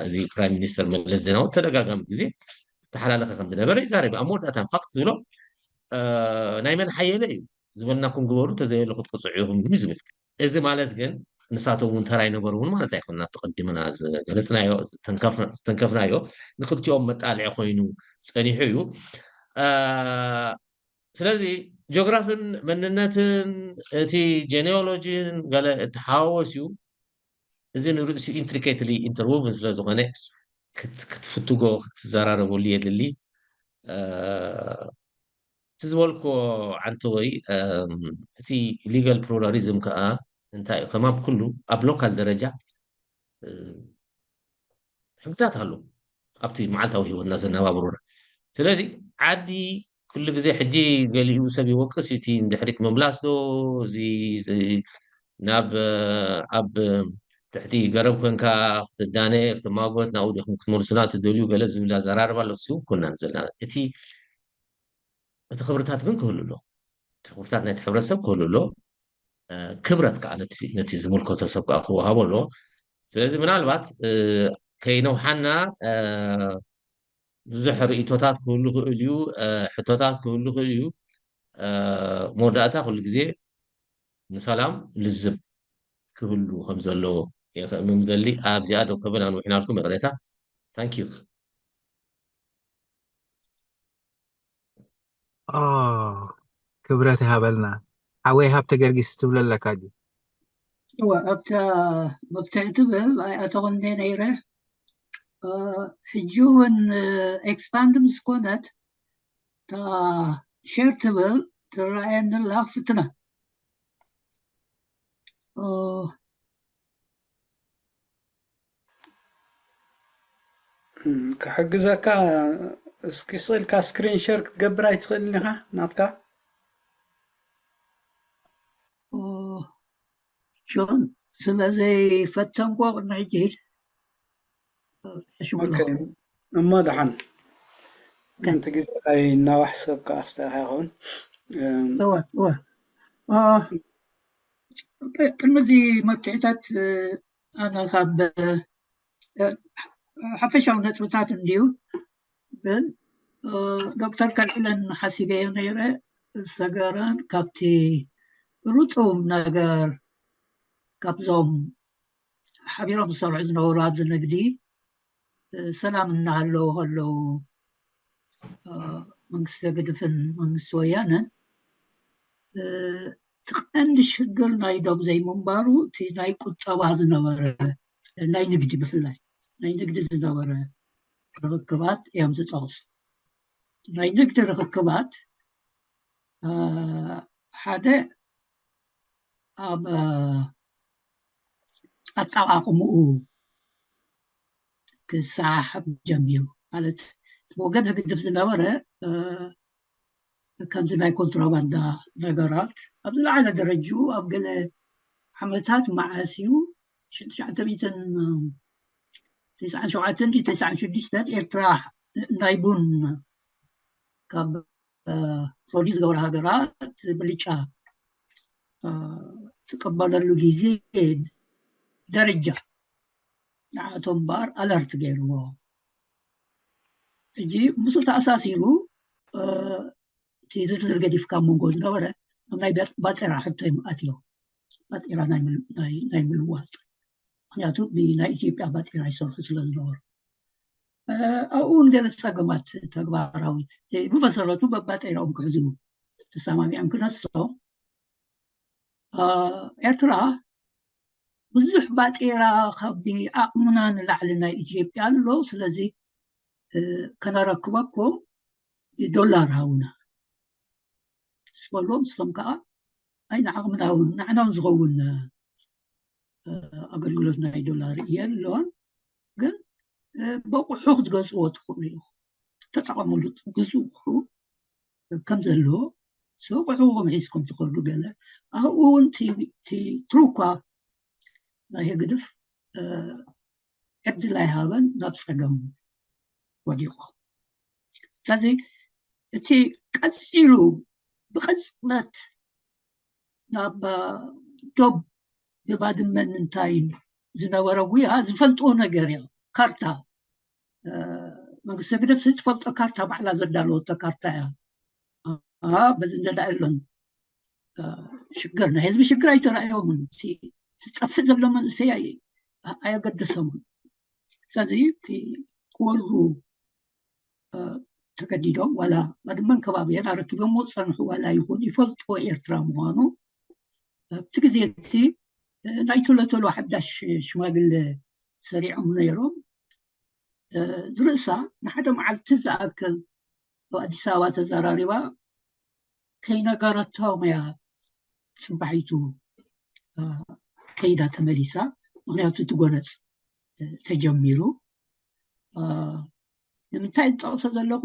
እዚ ፕራይም ሚኒስተር መለስ ዜናዊ ተደጋጋሚ ግዜ ተሓላለኸ ከም ዝነበረ ይዛረብ። ኣብ መወዳእታ ፋክት ዝብሎ ናይ መን ሓየለ እዩ ዝበልናኩም ግበሩ ተዘየለ ክትቅፅዑ ኢኹም እዩ ዝብል። እዚ ማለት ግን ንሳቶም እውን ተራ ይነበሩ እውን ማለት ኣይኮነ። ኣብቲ ቅድምና ዝገለፅናዮ ዝተንከፍናዮ ንክልቲኦም መጣልዒ ኮይኑ ፀኒሑ እዩ። ስለዚ ጂኦግራፍን መንነትን እቲ ጄኔኦሎጂን ገለ እተሓዋወስ እዩ። እዚ ንርእሱ ኢንትሪኬትሊ ኢንተርዎቭን ስለ ዝኾነ ክትፍትጎ ክትዘራረበሉ የድሊ። እቲ ዝበልኮ ዓንተወይ እቲ ሊጋል ፕሉራሊዝም ከዓ እንታይ ከም ኣብ ኩሉ ኣብ ሎካል ደረጃ ሕግታት ኣሎ ኣብቲ መዓልታዊ ህይወትና ዘነባብሩና። ስለዚ ዓዲ ኩሉ ግዜ ሕጂ ገሊኡ ሰብ ይወቅስ እቲ ንድሕሪት ምምላስ ዶ እዚ ናብ ኣብ ትሕቲ ገረብ ኮንካ ክትዳነ ክትማጎት ናብኡ ዲኹም ክትመልሱና ትደልዩ ገለ ዝብል ኣዘራርባ ኣሎ። እሱ ኩናን ዘለና እቲ እቲ ክብርታት ግን ክህሉ ኣሎ። እቲ ክብርታት ናይቲ ሕብረተሰብ ክህሉ ኣሎ። ክብረት ከዓ ነቲ ዝምልከቶ ሰብ ከዓ ክወሃቦ ኣለዎ። ስለዚ ምናልባት ከይነውሓና ብዙሕ ርእቶታት ክህሉ ክእል እዩ፣ ሕቶታት ክህሉ ክእል እዩ። መወዳእታ ኩሉ ግዜ ንሰላም ልዝብ ክህሉ ከም ዘለዎ የኸእምም ዘሊ ኣብዚኣ ዶ ከብል ኣንውሕናልኩም ይቕሬታ። ታንኪዩ። ክብረት ይሃበልና። ሓወይ ሃብተ ገርጊስ ትብሎ ኣለካ ድዩ? እወ ኣብታ መፍትሒ ትብል ኣይኣተኹን እንደ ነይረ። ሕጂ እውን ኤክስፓንድ ምስ ኮነት እታ ሼር ትብል ትረኣየኒ ኣላ ክፍትና። ክሕግዘካ እስኪ ስእልካ ስክሪን ሸር ክትገብር ኣይትኽእልን ኢኻ ናትካ? ጆን ስለ ዘይፈተንኮ ቅድሚ ሕጂ እሞ ደሓን ምእንቲ ግዜ ከይናዋሕ ሰብ ከዓ ክስተካ ይኸውን። ቅድሚ እዚ መፍትሒታት ኣነ ካብ ሓፈሻዊ ነጥብታት እንድዩ ግን ዶክተር ከልዕለን ሓሲበዮ ነይረ። ሰገረን ካብቲ ርጡብ ነገር ካብዞም ሓቢሮም ዝሰርሑ ዝነበሩ ኣብዚ ንግዲ ሰላም እናሃለዉ ከለዉ መንግስቲ ህግድፍን መንግስቲ ወያነን እቲ ቀንዲ ሽግር ናይ ዶም ዘይምንባሩ እቲ ናይ ቁጠባ ዝነበረ ናይ ንግዲ ብፍላይ ናይ ንግዲ ዝነበረ ርክክባት እዮም ዝጠቕሱ። ናይ ንግዲ ርክክባት ሓደ ኣብ ኣጠቓቕምኡ ክሰሓሓብ ጀሚሩ ማለት ወገን ህግድፍ ዝነበረ ከምዚ ናይ ኮንትሮባንዳ ነገራት ኣብ ዝለዓለ ደረጅኡ ኣብ ገለ ዓመታት መዓስ እዩ ሽዱሽተ ሚእትን ተስዓን ሸውዓተን ድዩ ተስዓን ሽዱሽተን ኤርትራ ናይ ቡን ካብ ፕሮዲስ ዝገብራ ሃገራት ብልጫ ትቀበለሉ ግዜ ደረጃ ንዓቶም እምበኣር ኣለርት ገይርዎ። ሕጂ ምስኡ ተኣሳሲሩ እቲ ዝርዝር ገዲፍካ ኣብ መንጎ ዝነበረ ኣብ ናይ ባጤራ ሕቶ ኣትዮ። ባጤራ ናይ ምልዋጥ፣ ምክንያቱ ብናይ ኢትዮጵያ ባጤራ ይሰርሑ ስለ ዝነበሩ። ኣብኡ እውን ገለ ፀገማት ተግባራዊ፣ ብመሰረቱ በባጤራኦም ክሕዙ ተሰማሚዖም ክነሶም። ኤርትራ ብዙሕ ባጤራ ካብ ዓቕምና ንላዕሊ ናይ ኢትዮጵያ ኣሎ። ስለዚ ከነረክበኩም ዶላር ሃቡና ስበሎም። ንሶም ከዓ ኣይ ንዓቕምና እውን ንዓና እውን ዝኸውን ኣገልግሎት ናይ ዶላር የሎን፣ ግን በቑሑ ክትገዝእዎ ትኽእሉ ኢኹም፣ ተጠቐምሉ፣ ግዙ ኣቑሑ ከም ዘለዎ፣ ሰው ኣቑሑኹም ሒዝኩም ትኸዱ። ገለ ኣብኡ እውን እቲ ትሩኳ ናይ ህግድፍ ዕድል ኣይሃበን፣ ናብ ፀገም ወዲቑ። ስለዚ እቲ ቀፂሉ ብቐፅነት ናብ ዶብ ብባድመን እንታይን ዝነበረ ጉያ ዝፈልጥዎ ነገር እያ። ካርታ መንግስቲ ህግደፍ ትፈልጦ ካርታ ባዕላ ዘዳለወቶ ካርታ እያ። በዚ እንደዳ የሎን ሽግር ናይ ህዝቢ ሽግር ኣይተራእዮምን። ዝጠፍእ ዘሎ መንእሰይ ኣየገደሶምን። ስለዚ ክወሩ ተገዲዶም ዋላ ባድመን ከባቢያን ኣረኪቦም ዝፀንሑ ዋላ ይኹን ይፈልጥዎ ኤርትራ ምዃኑ ኣብቲ ግዜ እቲ ናይ ቶሎ ቶሎ ሓዳሽ ሽማግለ ሰሪዖም ነይሮም። ዝርእሳ ንሓደ መዓልቲ ዝኣክል ኣብ ኣዲስ ኣበባ ተዘራሪባ ከይነገረቶም እያ ፅባሒቱ ከይዳ ተመሊሳ። ምክንያቱ እቲ ጎነፅ ተጀሚሩ። ንምንታይ ዝጠቕሶ ዘለኹ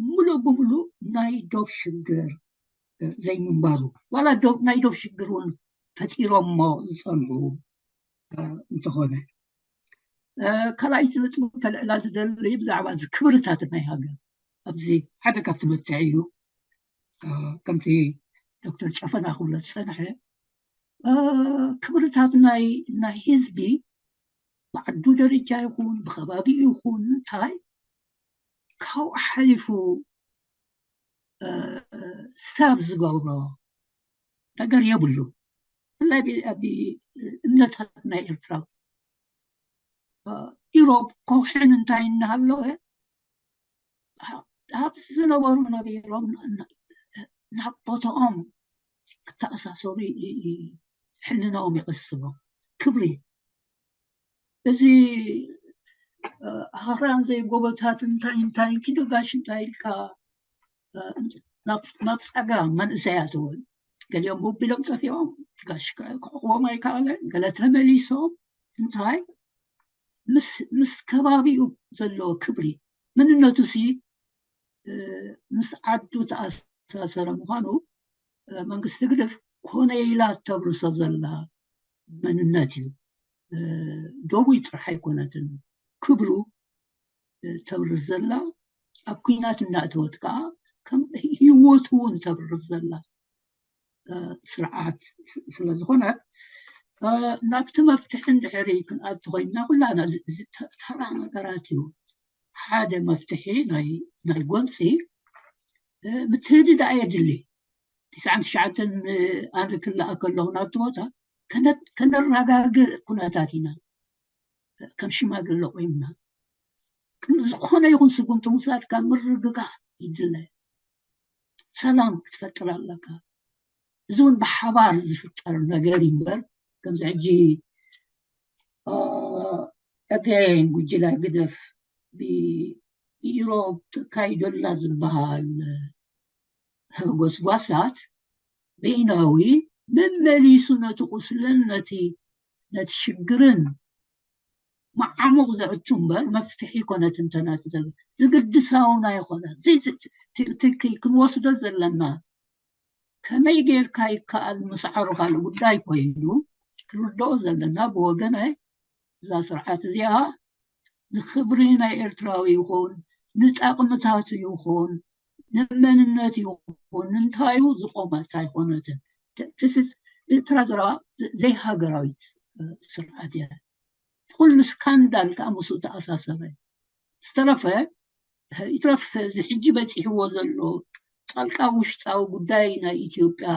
ምሉእ ብምሉእ ናይ ዶብ ሽግር ዘይምንባሩ ዋላ ናይ ዶብ ሽግር እውን ፈጢሮሞ ዝፀንሑ እንተኾነ ካልኣይቲ ነጥቡ ከልዕላ ዝደሊ ብዛዕባ እዚ ክብርታት ናይ ሃገር ኣብዚ ሓደ ካብቲ መፍትሒ እዩ። ከምቲ ዶክተር ጨፈና ክብሎ ዝፀንሐ ክብርታት ናይ ናይ ህዝቢ ብዓዱ ደረጃ ይኹን ብከባቢ ይኹን እንታይ ካብኡ ሓሊፉ ሰብ ዝገብሮ ነገር የብሉ። ብፍላይ ኣብ እምነታት ናይ ኤርትራ ኢሮብ ከውሕን እንታይ እናሃለወ ኣብ ዝነበሩ ነቢሮም ናብ ቦታኦም ክተኣሳሰሩ ሕልናኦም ይቐስቦም። ክብሪ እዚ ኣኽራን ዘይጎቦታት እንታይ እንታይ ኪዶ ጋሽ እንታይ ኢልካ ናብ ፀጋ መንእሰያት እውን ገሊኦም ብቢሎም ጠፊኦም ጋሽ ክዕቅቦም ኣይከኣለን። ገለ ተመሊሶም እንታይ ምስ ከባቢኡ ዘለዎ ክብሪ መንነቱ ሲ ምስ ዓዱ ተኣሳሰረ ምዃኑ መንግስቲ ግደፍ ኮነ ኢላ ተብርሶ ዘላ መንነት እዩ። ደቡይ ጥራሕ ኣይኮነትን ክብሩ ተብርስ ዘላ ኣብ ኩናት እናእተወት ከዓ ከም ህይወቱ እውን ተብርስ ዘላ ስርዓት ስለዝኾነ ናብቲ መፍትሒ እንድሕሪ ክንኣቱ ኮይንና ኩላና ተራ ነገራት እዩ። ሓደ መፍትሒ ናይ ጎንፂ ምትህድዳእ የድሊ። ትስዓን ትሽዓተን ኣነ ክለኣ ከለኹ ናብቲ ቦታ ከነረጋግእ ኩነታት ኢና ከም ሽማግለ ቆይምና ግን ዝኾነ ይኹን ስጉምቲ ምውሳድ ካብ ምርግጋፍ ይድለ። ሰላም ክትፈጥር ኣለካ። እዚ እውን ብሓባር ዝፍጠር ነገር እዩ እምበር ከምዚ ሕጂ ኣገይን ጉጅለ ግደፍ ብኢሮብ ተካይዶላ ዝበሃል ጎስጓሳት በይናዊ መመሊሱ ነቲ ቁስልን ነቲ ነቲ ሽግርን መዓሙቕ ዘእቱ እምበር መፍትሒ ኮነ ትንተና ክዘብ ዝግድሳውን ኣይኮነ። ክንወስዶ ዘለና ከመይ ጌርካ ይከኣል ምስዓሩ ካልእ ጉዳይ ኮይኑ ክንርድኦ ዘለና ብወገነ እዛ ስርዓት እዚኣ ንክብሪ ናይ ኤርትራዊ ይኹን ንጠቕምታቱ ይኹን ንመንነት ይኹን ንንታዩ ዝቆመት ኣይኮነትን። ኤርትራ ዘረባ ዘይሃገራዊት ስርዓት እያ። ኩሉ ስካንዳል ከዓ ምስኡ ተኣሳሰረ። ዝተረፈ ይትረፍ፣ እዚ ሕጂ በፂሕዎ ዘሎ ጣልቃ ውሽጣዊ ጉዳይ ናይ ኢትዮጵያ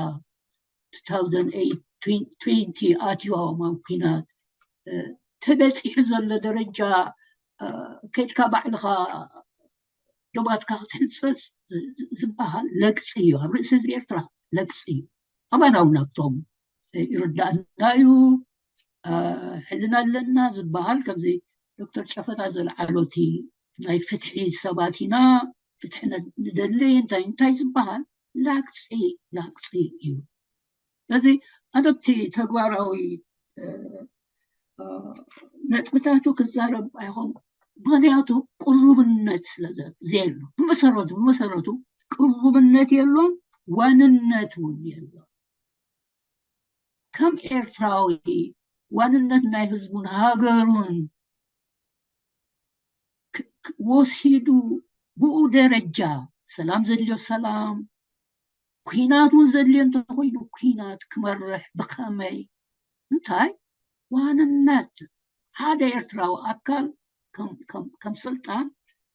two thousand eight twenty ኣትዮም ኣብ ኲናት ተበፂሑ ዘሎ ደረጃ፣ ከድካ ባዕልኻ ዶባትካ ክትሕንፀፅ ዝበሃል ለግፂ እዩ። ኣብ ርእሲ ህዝቢ ኤርትራ ለግፂ እዩ። ኣባና እውን ኣብቶም ይርዳእና እዩ፣ ሕልና ኣለና ዝበሃል፣ ከምዚ ዶክተር ጨፈታ ዘልዓሎቲ ናይ ፍትሒ ሰባት ኢና፣ ፍትሒ ንደሊ፣ እንታይ እንታይ ዝበሃል ላግፂ ላግፂ እዩ። ስለዚ ኣደብቲ ተግባራዊ ነጥብታቱ ክዛረብ ኣይኾን፣ ምክንያቱ ቅሩብነት ስለ ዘየሎ፣ ብመሰረቱ ብመሰረቱ ቅሩብነት የሎን፣ ዋንነት እውን የሎን። ከም ኤርትራዊ ዋንነት ናይ ህዝቡን ሃገሩን ወሲዱ ብኡ ደረጃ ሰላም ዘድልዮ ሰላም፣ ኩናት እውን ዘድልዮ እንተኮይኑ ኩናት ክመርሕ ብከመይ እንታይ ዋንነት ሓደ ኤርትራዊ ኣካል ከም ስልጣን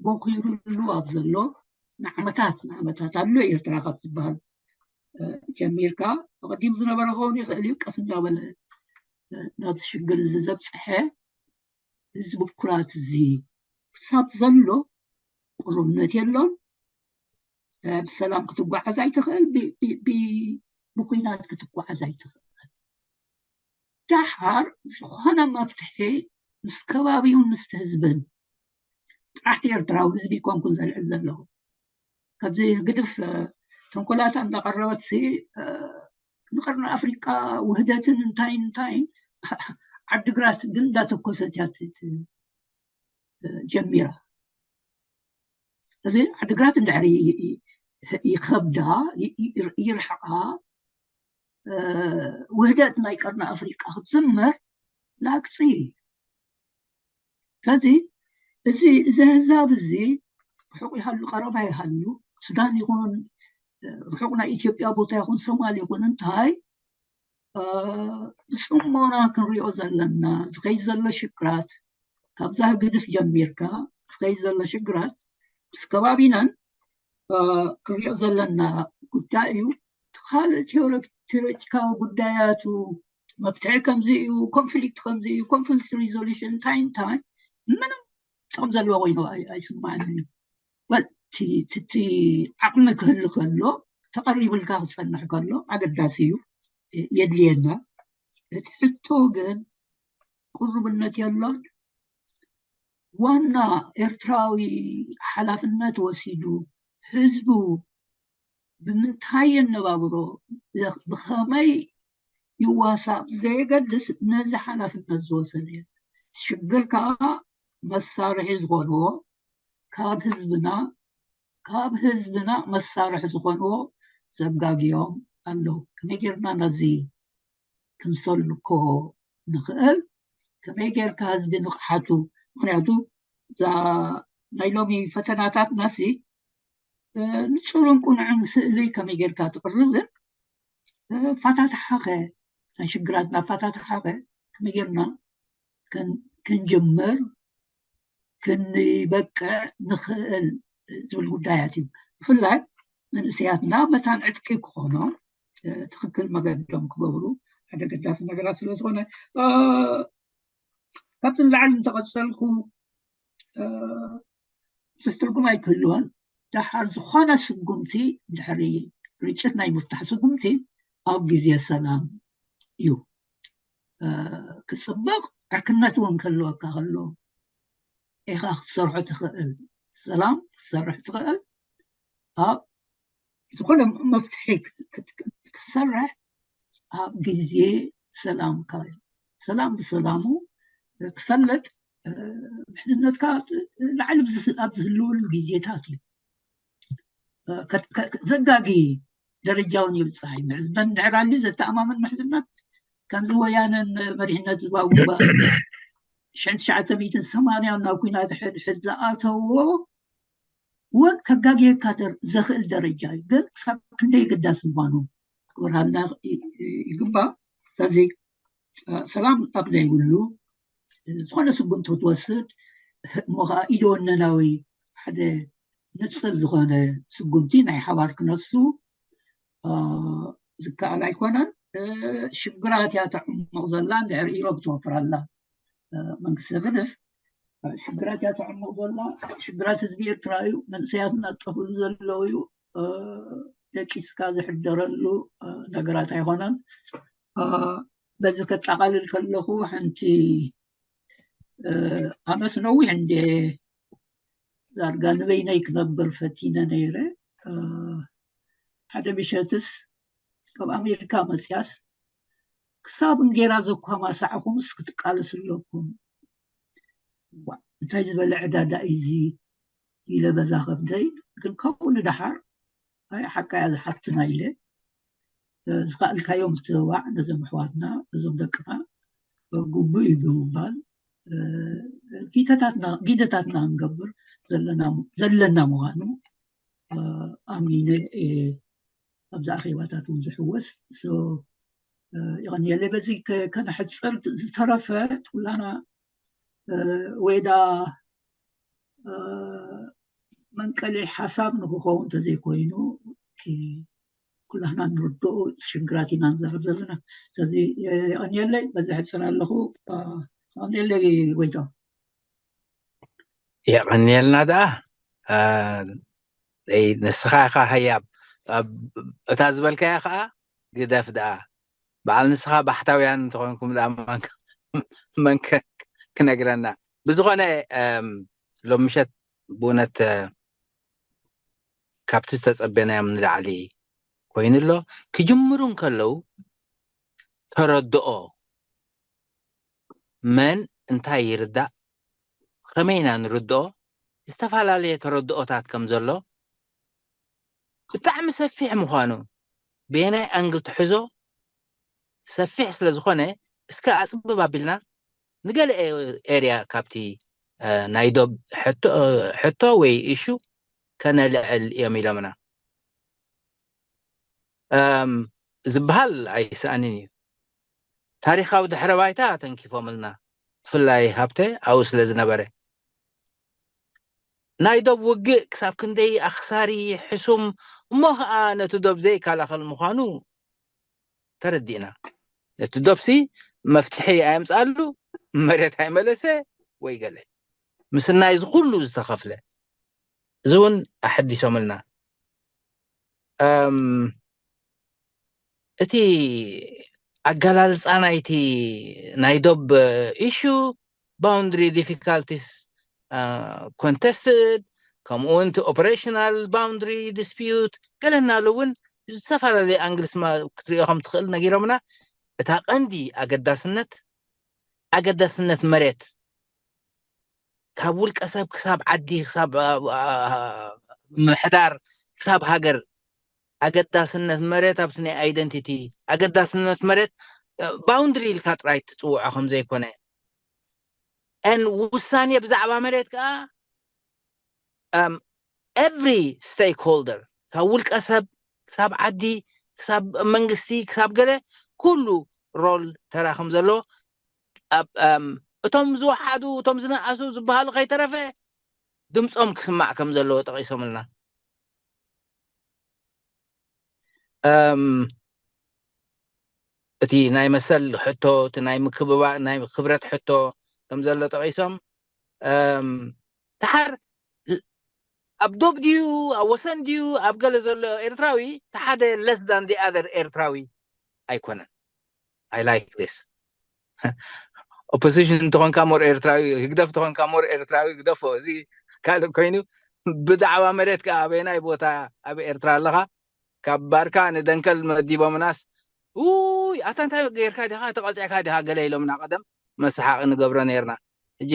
ቦኪሩሉ ኣብ ዘሎ ንዓመታት ንዓመታት ኣሎ ኤርትራ ካብ ዝበሃል ጀሚርካ ኣቐዲሙ ዝነበረ ክኸውን ይኽእል እዩ። ቀስ እንዳበለ ናብዚ ሽግር እዚ ዘብፀሐ እዚ ብኩራት እዚ ክሳብ ዘሎ ቅሩብነት የሎን። ብሰላም ክትጓዓዝ ኣይትኽእል፣ ብኩናት ክትጓዓዝ ኣይትኽእል። ዳሓር ዝኾነ መፍትሒ ምስ ከባቢውን ምስ ህዝብን ጥራሕ ኤርትራዊ ህዝቢ ይኮንኩን ዘልዕል ዘለኹ። ካብዚ ግድፍ ተንኮላታ እንዳቀረበት ንቀርኒ ኣፍሪቃ ውህደትን እንታይን እንታይን ዓድግራት ግን እንዳተኮሰት እያ ጀሚራ። እዚ ዓድግራት እንድሕሪ ይኸብዳ ይርሕቃ ውህደት ናይ ቀርኒ ኣፍሪቃ ክትዝምር ላግፂ እዩ። ስለዚ እዚ እዚ ህዛብ እዚ ርሑቕ ይሃሉ ቀረባ ይሃሉ ሱዳን ይኹን ርሑቕ ናይ ኢትዮጵያ ቦታ ይኹን ሶማል ይኹን እንታይ ብፅሞና ክንሪኦ ዘለና ዝኸይ ዘሎ ሽግራት ካብዛ ግድፍ ጀሚርካ ዝኸይ ዘሎ ሽግራት ምስ ከባቢናን ክንሪኦ ዘለና ጉዳይ እዩ። ካልእ ቴዎሎጂካዊ ጉዳያቱ መፍትሒ ከምዚ እዩ፣ ኮንፍሊክት ከምዚ እዩ፣ ኮንፍሊክት ሪዞሉሽን እንታይ እንታይ ምንም ጥቕም ዘለዎ ኮይኑ ኣይስማዕን እዩ። እቲ ዓቕሚ ክህሉ ከሎ ተቐሪብልካ ክፀንሕ ከሎ ኣገዳሲ እዩ፣ የድልየና። እቲ ሕቶ ግን ቅሩብነት የሎን። ዋና ኤርትራዊ ሓላፍነት ወሲዱ ህዝቡ ብምንታይ የነባብሮ ብኸመይ ይዋሳእ ብዘየገድስ ነዚ ሓላፍነት ዝወሰደ ሽግር ከዓ መሳርሒ ዝኾንዎ ካብ ህዝብና ካብ ህዝብና መሳርሒ ዝኾንዎ ዘጋግዮም ኣለዉ። ከመይ ጌርና ነዚ ክንሰልኮ ንኽእል? ከመይ ጌርካ ህዝቢ ንቕሓቱ? ምክንያቱ እዛ ናይ ሎሚ ፈተናታትናሲ ንፁርን ቁኑዕን ስእሊ ከመይ ጌርካ ትቕርብን ፋታትሓኸ ናይ ሽግራትና ፋታትሓኸ ከመይ ጌርና ክንጅምር ክንበቅዕ ንኽእል ዝብል ጉዳያት እዩ። ብፍላይ መንእሰያትና መታን ዕጥቂ ክኾኖም ትኽክል መገዶም ክገብሩ ሓደ ገዳሲ ነገራት ስለ ዝኾነ ካብዚ ንላዕሊ እንተቐፀልኩ ብዙሕ ትርጉም ኣይክህልዎን። ደሓር ዝኾነ ስጉምቲ ድሕሪ ግርጭት ናይ ምፍታሕ ስጉምቲ ኣብ ግዜ ሰላም እዩ ክፅበቕ። ዕርክነት እውን ክህልወካ ከሎ ኢኻ ክትሰርሖ ትኽእል። ሰላም ክትሰርሕ ትኽእል ኣብ ዝኾነ መፍትሒ ክትሰርሕ ኣብ ግዜ ሰላምካ እዩ። ሰላም ብሰላሙ ክሰለጥ ምሕዝነትካ ላዕሊ ኣብ ዝህልወሉ ግዜታት እዩ። ዘጋጊ ደረጃውን ይብፅሕ እዩ። ምሕዝነት እንድሕር ኣልዩ ዘተኣማምን ምሕዝነት ከምዚ ወያነን መሪሕነት ህዝባዊ ግንባር ሽሕን ትሽዓተ ሚእትን ሰማንያን ናብ ኲናት ሕድሕድ ዝኣተዎ እውን ከጋግየካ ዘኽእል ደረጃ እዩ። ግን ክሳብ ክንደይ ግዳስ ምዃኑ ክበርሃልና ይግባእ። ስለዚ ሰላም ኣብ ዘይብሉ ዝኾነ ስጉምቲ ክትወስድ እሞ ከዓ ኢደወነናዊ ሓደ ንፅል ዝኾነ ስጉምቲ ናይ ሓባር ክነሱ ዝከኣል ኣይኮነን። ሽግራት እያ ተዕምቕ ዘላ፣ እንድሕር ኢሮብ ትወፍር ኣላ መንግስቲ ህግደፍ። ሽግራት እያ ተዕምቕ ዘላ። ሽግራት ህዝቢ ኤርትራ እዩ። መንእሰያትና ዝጠፍእሉ ዘለዉ እዩ። ደቂስካ ዝሕደረሉ ነገራት ኣይኮነን። በዚ ከጠቓልል ከለኹ ሓንቲ ኣነስ ነዊሕ እንደ ዳርጋ ንበይነይ ክነብር ፈቲነ ነይረ። ሓደ ምሸትስ ካብ ኣሜሪካ መፅያስ ክሳብ እንጌራ ዘኳማሳዕኹምስ ክትቃለሱ ኣለኩም። እንታይ ዝበለ ዕዳዳ እዩ እዚ ኢለ በዛ ከብደይ። ግን ካብኡ ንደሓር ኣይ ሓቃ እያ ዝሓፍትና ኢለ ዝኸኣልካዮ ምትብባዕ ነዞም ኣሕዋትና፣ ነዞም ደቅና ግቡእ እዩ ብምባል ጊደታትና ክንገብር ዘለና ምዃኑ ኣሚነ። ኣብዚ ኣኼባታት እውን ዝሕወስ። የቐንየለይ። በዚ ከነሕፅር፣ ዝተረፈ ኩላና ወይ ዳ መንቀሊ ሓሳብ ንክኸውን እንተዘይኮይኑ፣ ኩላህና ንርድኦ ሽግራት ኢና ንዛረብ ዘለና። ስለዚ የቐንየለይ፣ በዚ ሕፅር ኣለኹ። የቐንየለይ ጎይታ። የቐንየልና ደኣ። ንስኻ ኢኻ ህያብ። እታ ዝበልካያ ከዓ ግደፍ ደኣ። በዓል ንስኻ ባሕታውያን እንተኾንኩም ደኣ መን ክነግረና። ብዝኾነ ሎም ምሸት ብእውነት ካብቲ ዝተጸበናዮም ንላዕሊ ኮይኑ ኣሎ። ክጅምሩ እንከለዉ ተረድኦ መን እንታይ ይርዳእ፣ ከመይ ኢና ንርድኦ፣ ዝተፈላለየ ተረድኦታት ከም ዘሎ ብጣዕሚ ሰፊሕ ምዃኑ፣ ብየናይ ኣንግል ትሕዞ ሰፊሕ ስለ ዝኾነ፣ እስከ ኣጽብብ ኣቢልና ንገለ ኤርያ ካብቲ ናይ ዶብ ሕቶ ወይ ኢሹ ከነልዕል እዮም ኢሎምና ዝበሃል ኣይሰኣንን እዩ። ታሪኻዊ ድሕረ ባይታ ተንኪፎምልና፣ ብፍላይ ሃብተ ኣብኡ ስለ ዝነበረ። ናይ ዶብ ውግእ ክሳብ ክንደይ ኣኽሳሪ፣ ሕሱም፣ እሞ ኸዓ ነቲ ዶብ ዘይከላኸል ምዃኑ ተረዲእና። ነቲ ዶብሲ መፍትሒ ኣየምፅኣሉ፣ መሬት ኣይመለሰ ወይ ገለ ምስናይ እዚ ኩሉ ዝተኸፍለ እዚ እውን ኣሐዲሶምልና። እቲ ኣገላልፃ ናይቲ ናይ ዶብ ኢሹ boundary difficulties contested ከምኡ እውን እቲ operational boundary dispute ገለ እናሉ እውን ዝተፈላለዩ ኣንግልስ ክትሪኦ ከም ትኽእል ነጊሮምና። እታ ቀንዲ ኣገዳስነት ኣገዳስነት መሬት ካብ ውልቀ ሰብ ክሳብ ዓዲ ክሳብ ምሕዳር ክሳብ ሃገር ኣገዳስነት መሬት ኣብቲ ናይ identity ኣገዳስነት መሬት boundary ኢልካ ጥራይ ትፅውዖ ከም ዘይኮነ and ውሳኔ ብዛዕባ መሬት ከዓ every stakeholder ካብ ውልቀ ሰብ ክሳብ ዓዲ ክሳብ መንግስቲ ክሳብ ገለ ኩሉ role ተራ ከም ዘሎ እቶም ዝወሓዱ እቶም ዝነኣሱ ዝበሃሉ ከይተረፈ ድምፆም ክስማዕ ከም ዘለዎ ጠቒሶምልና። እቲ ናይ መሰል ሕቶ እቲ ናይ ምክብባ ናይ ክብረት ሕቶ ከም ዘሎ ጠቒሶም ተሓር ኣብ ዶብ ድዩ ኣብ ወሰን ድዩ ኣብ ገለ ዘሎ ኤርትራዊ ተሓደ less than the other ኤርትራዊ ኣይኮነን። I like this. Opposition እንተኾንካ more ኤርትራዊ፣ ህግደፍ እንተኾንካ more ኤርትራዊ ግደፎ። እዚ ካልእ ኮይኑ ብዛዕባ መሬት ከኣ ኣበየናይ ቦታ ኣብ ኤርትራ ኣለኻ? ካብ ባርካ ንደንከል መዲቦምናስ ውይ ኣታ እንታይ ጌርካ ዲኻ ተቐልጢዕካ ዲኻ ገለ ኢሎምና ቀደም መሰሓቂ ንገብሮ ነርና። ሕጂ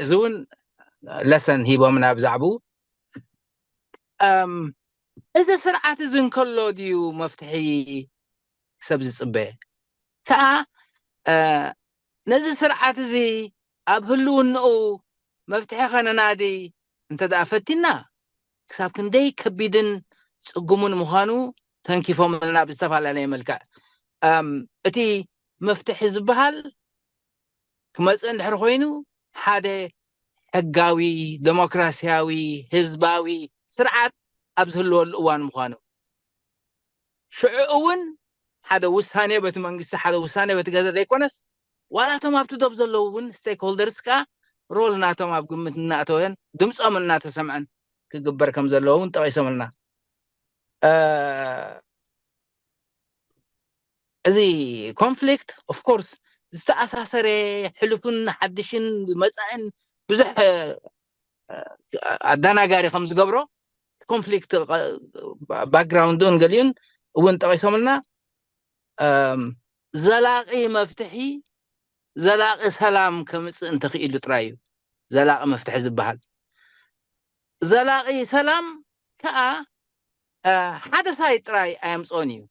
እዚ እውን ለሰን ሂቦምና ብዛዕብኡ። እዚ ስርዓት እዚ እንከሎ ድዩ መፍትሒ ሰብ ዝፅበ? ከኣ ነዚ ስርዓት እዚ ኣብ ህልውንኡ መፍትሒ ከነናዲ እንተ ደኣ ፈቲና ክሳብ ክንደይ ከቢድን ፅጉሙን ምዃኑ ተንኪፎምልና ብዝተፈላለየ መልክዕ እቲ መፍትሒ ዝበሃል ክመፅእ እንድሕር ኮይኑ ሓደ ሕጋዊ፣ ዴሞክራሲያዊ፣ ህዝባዊ ስርዓት ኣብ ዝህልወሉ እዋን ምዃኑ፣ ሽዑ እውን ሓደ ውሳኔ በቲ መንግስቲ፣ ሓደ ውሳኔ በቲ ገዛ ዘይኮነስ፣ ዋላ እቶም ኣብቲ ዶብ ዘለዉ እውን ስቴክሆልደርስ ከኣ ሮል ናቶም ኣብ ግምት እናእተወን ድምፆም እናተሰምዐን ክግበር ከም ዘለዎ እውን ጠቒሶምልና። እዚ ኮንፍሊክት ኦፍኮርስ ዝተኣሳሰረ ሕሉፍን ሓድሽን መፃእን ብዙሕ ኣደናጋሪ ከም ዝገብሮ ኮንፍሊክት ባክግራውንድን ገሊኡን እውን ጠቒሶምልና። ዘላቒ መፍትሒ ዘላቒ ሰላም ከምፅእ እንተኽኢሉ ጥራይ እዩ ዘላቒ መፍትሒ ዝበሃል። ዘላቒ ሰላም ከዓ ሓደ ሳይድ ጥራይ ኣየምፅኦን እዩ።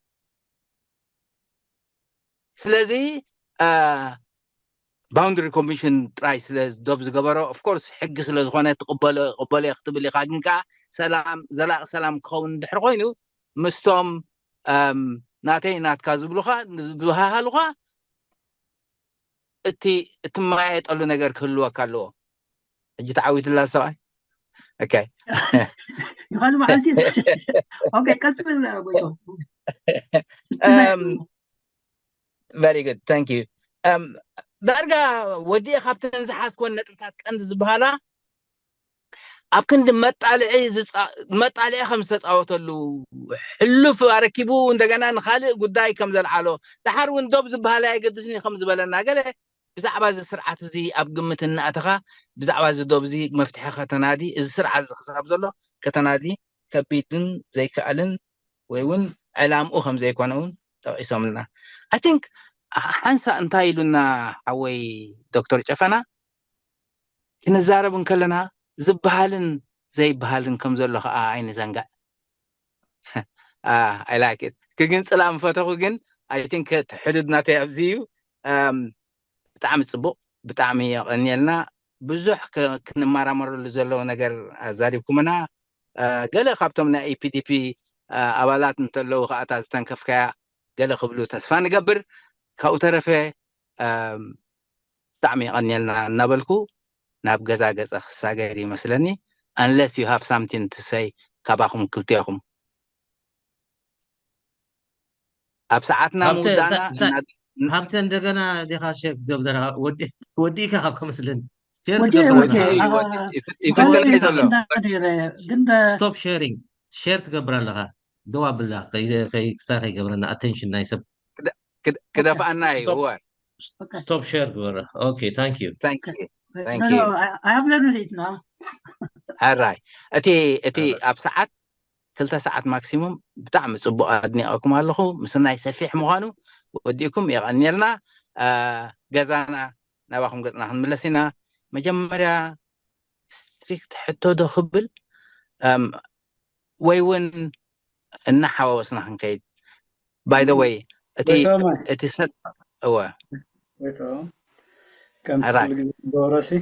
ስለዚ ባውንደሪ ኮሚሽን ጥራይ ስለ ዶብ ዝገበሮ ኦፍኮርስ ሕጊ ስለ ዝኾነ ትቕበሎ ቅበሎ ክትብል ኢኻ። ግን ከዓ ሰላም ዘላቒ ሰላም ክኸውን እንድሕር ኮይኑ ምስቶም ናተይ ናትካ ዝብሉኻ ዝበሃሃሉኻ እቲ እትመያየጠሉ ነገር ክህልወካ ኣለዎ። ሕጂ ተዓዊትላ ሰብኣይ ኦኬ ይኻሉ መዓልቲ ኦኬ ቀፅል ጎይቶ very good thank you ዳርጋ ወዲኤ ካብተን ዝሓዝኮን ነጥብታት ቀንዲ ዝበሃላ ኣብ ክንዲ መጣልዒ መጣልዒ ከም ዝተፃወተሉ ሕሉፍ ኣረኪቡ እንደገና ንካልእ ጉዳይ ከም ዘልዓሎ ደሓር እውን ዶብ ዝበሃል ኣየገድስን ከም ዝበለና ገለ ብዛዕባ እዚ ስርዓት እዚ ኣብ ግምት እናእተኻ ብዛዕባ እዚ ዶብ እዚ መፍትሒ ከተናዲ እዚ ስርዓት እዚ ክሳብ ዘሎ ከተናዲ ከቢድን ዘይከኣልን ወይ እውን ዕላምኡ ከም ዘይኮነ እውን ጠቂሶምልና። I think ሓንሳ እንታይ ኢሉና ሓወይ ዶክተር ጨፈና ክንዛረብ እንከለና ዝበሃልን ዘይበሃልን ከም ዘሎ ከዓ ኣይንዘንጋዕ። I like it ክግንፅላ ምፈተኹ ግን I think እቲ ሕዱድ ናተይ ኣብዚ እዩ። ብጣዕሚ ፅቡቅ ብጣዕሚ የቀንየልና። ብዙሕ ክንመራመረሉ ዘለዎ ነገር ኣዛሪብኩምና። ገለ ካብቶም ናይ ኢፒዲፒ ኣባላት እንተለዉ ከዓ እታ ዝተንከፍካያ ገለ ክብሉ ተስፋ ንገብር። ካብኡ ተረፈ ብጣዕሚ የቐንየልና እናበልኩ ናብ ገዛ ገፀ ክሳገር ይመስለኒ። Unless you have something to say ካባኹም ክልቲኹም ኣብ ሰዓትና ምውዳእና ሃብተ እንደገና ዲኻ ሸር ክትገብር ዘለኻ ወዲእካ ካብ ከመስልን ስቶፕ ሼሪንግ ሼር ትገብር ኣለኻ ደው ኣብላ ክስታይ ከይገብረና ኣቴንሽን ናይ ሰብ ክደፍኣና እዩ stop share ግበረ okay thank you thank you thank you I have learned it now ሕራይ እቲ እቲ ኣብ ሰዓት ክልተ ሰዓት ማክሲሙም ብጣዕሚ ፅቡቅ ኣድኒቀኩም ኣለኹ ምስናይ ሰፊሕ ምዃኑ ወዲእኩም የቀንየልና ገዛና ናባኹም ገፅና ክንምለስ ኢና መጀመርያ ስትሪክት ሕቶ ዶ ክብል ወይ እውን እናሓዋወስና ክንከይድ by the way እቲ እቲ ሰብ እወ ከምቲ ኩሉ ግዜ ንገብሮ ሲ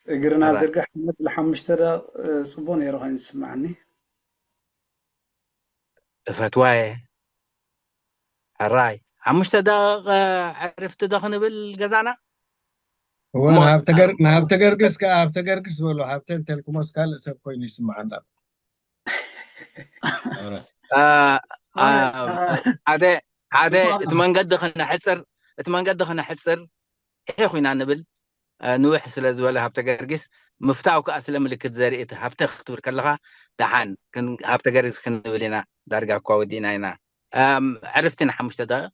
እግርና ዝርግሕ ንብል ሓሙሽተ ደቂቕ ፅቡቅ ነይሩ ኮይኑ ዝስማዓኒ እፈትዋየ ሕራይ ሓሙሽተ ደቂቕ ዕርፍቲ ዶ ክንብል ገዛና እወ ንሃብተ ገርግስ ከዓ ሃብተ ገርግስ በሎ ሃብተ እንተልኩሞስ ካልእ ሰብ ኮይኑ ይስምዓና ሓደ ሓደ እቲ መንገዲ ክነሕፅር እቲ መንገዲ ክነሕፅር ኢሒ ኩና ንብል ንውሕ ስለ ዝበለ ሃብተ ገርጊስ ምፍታው ከዓ ስለ ምልክት ዘርኢ እቲ ሃብተ ክትብል ከለካ ደሓን ሃብተ ገርጊስ ክንብል ኢና ዳርጋ እኳ ወዲእና ኢና ዕርፍቲ ንሓሙሽተ ደቂቅ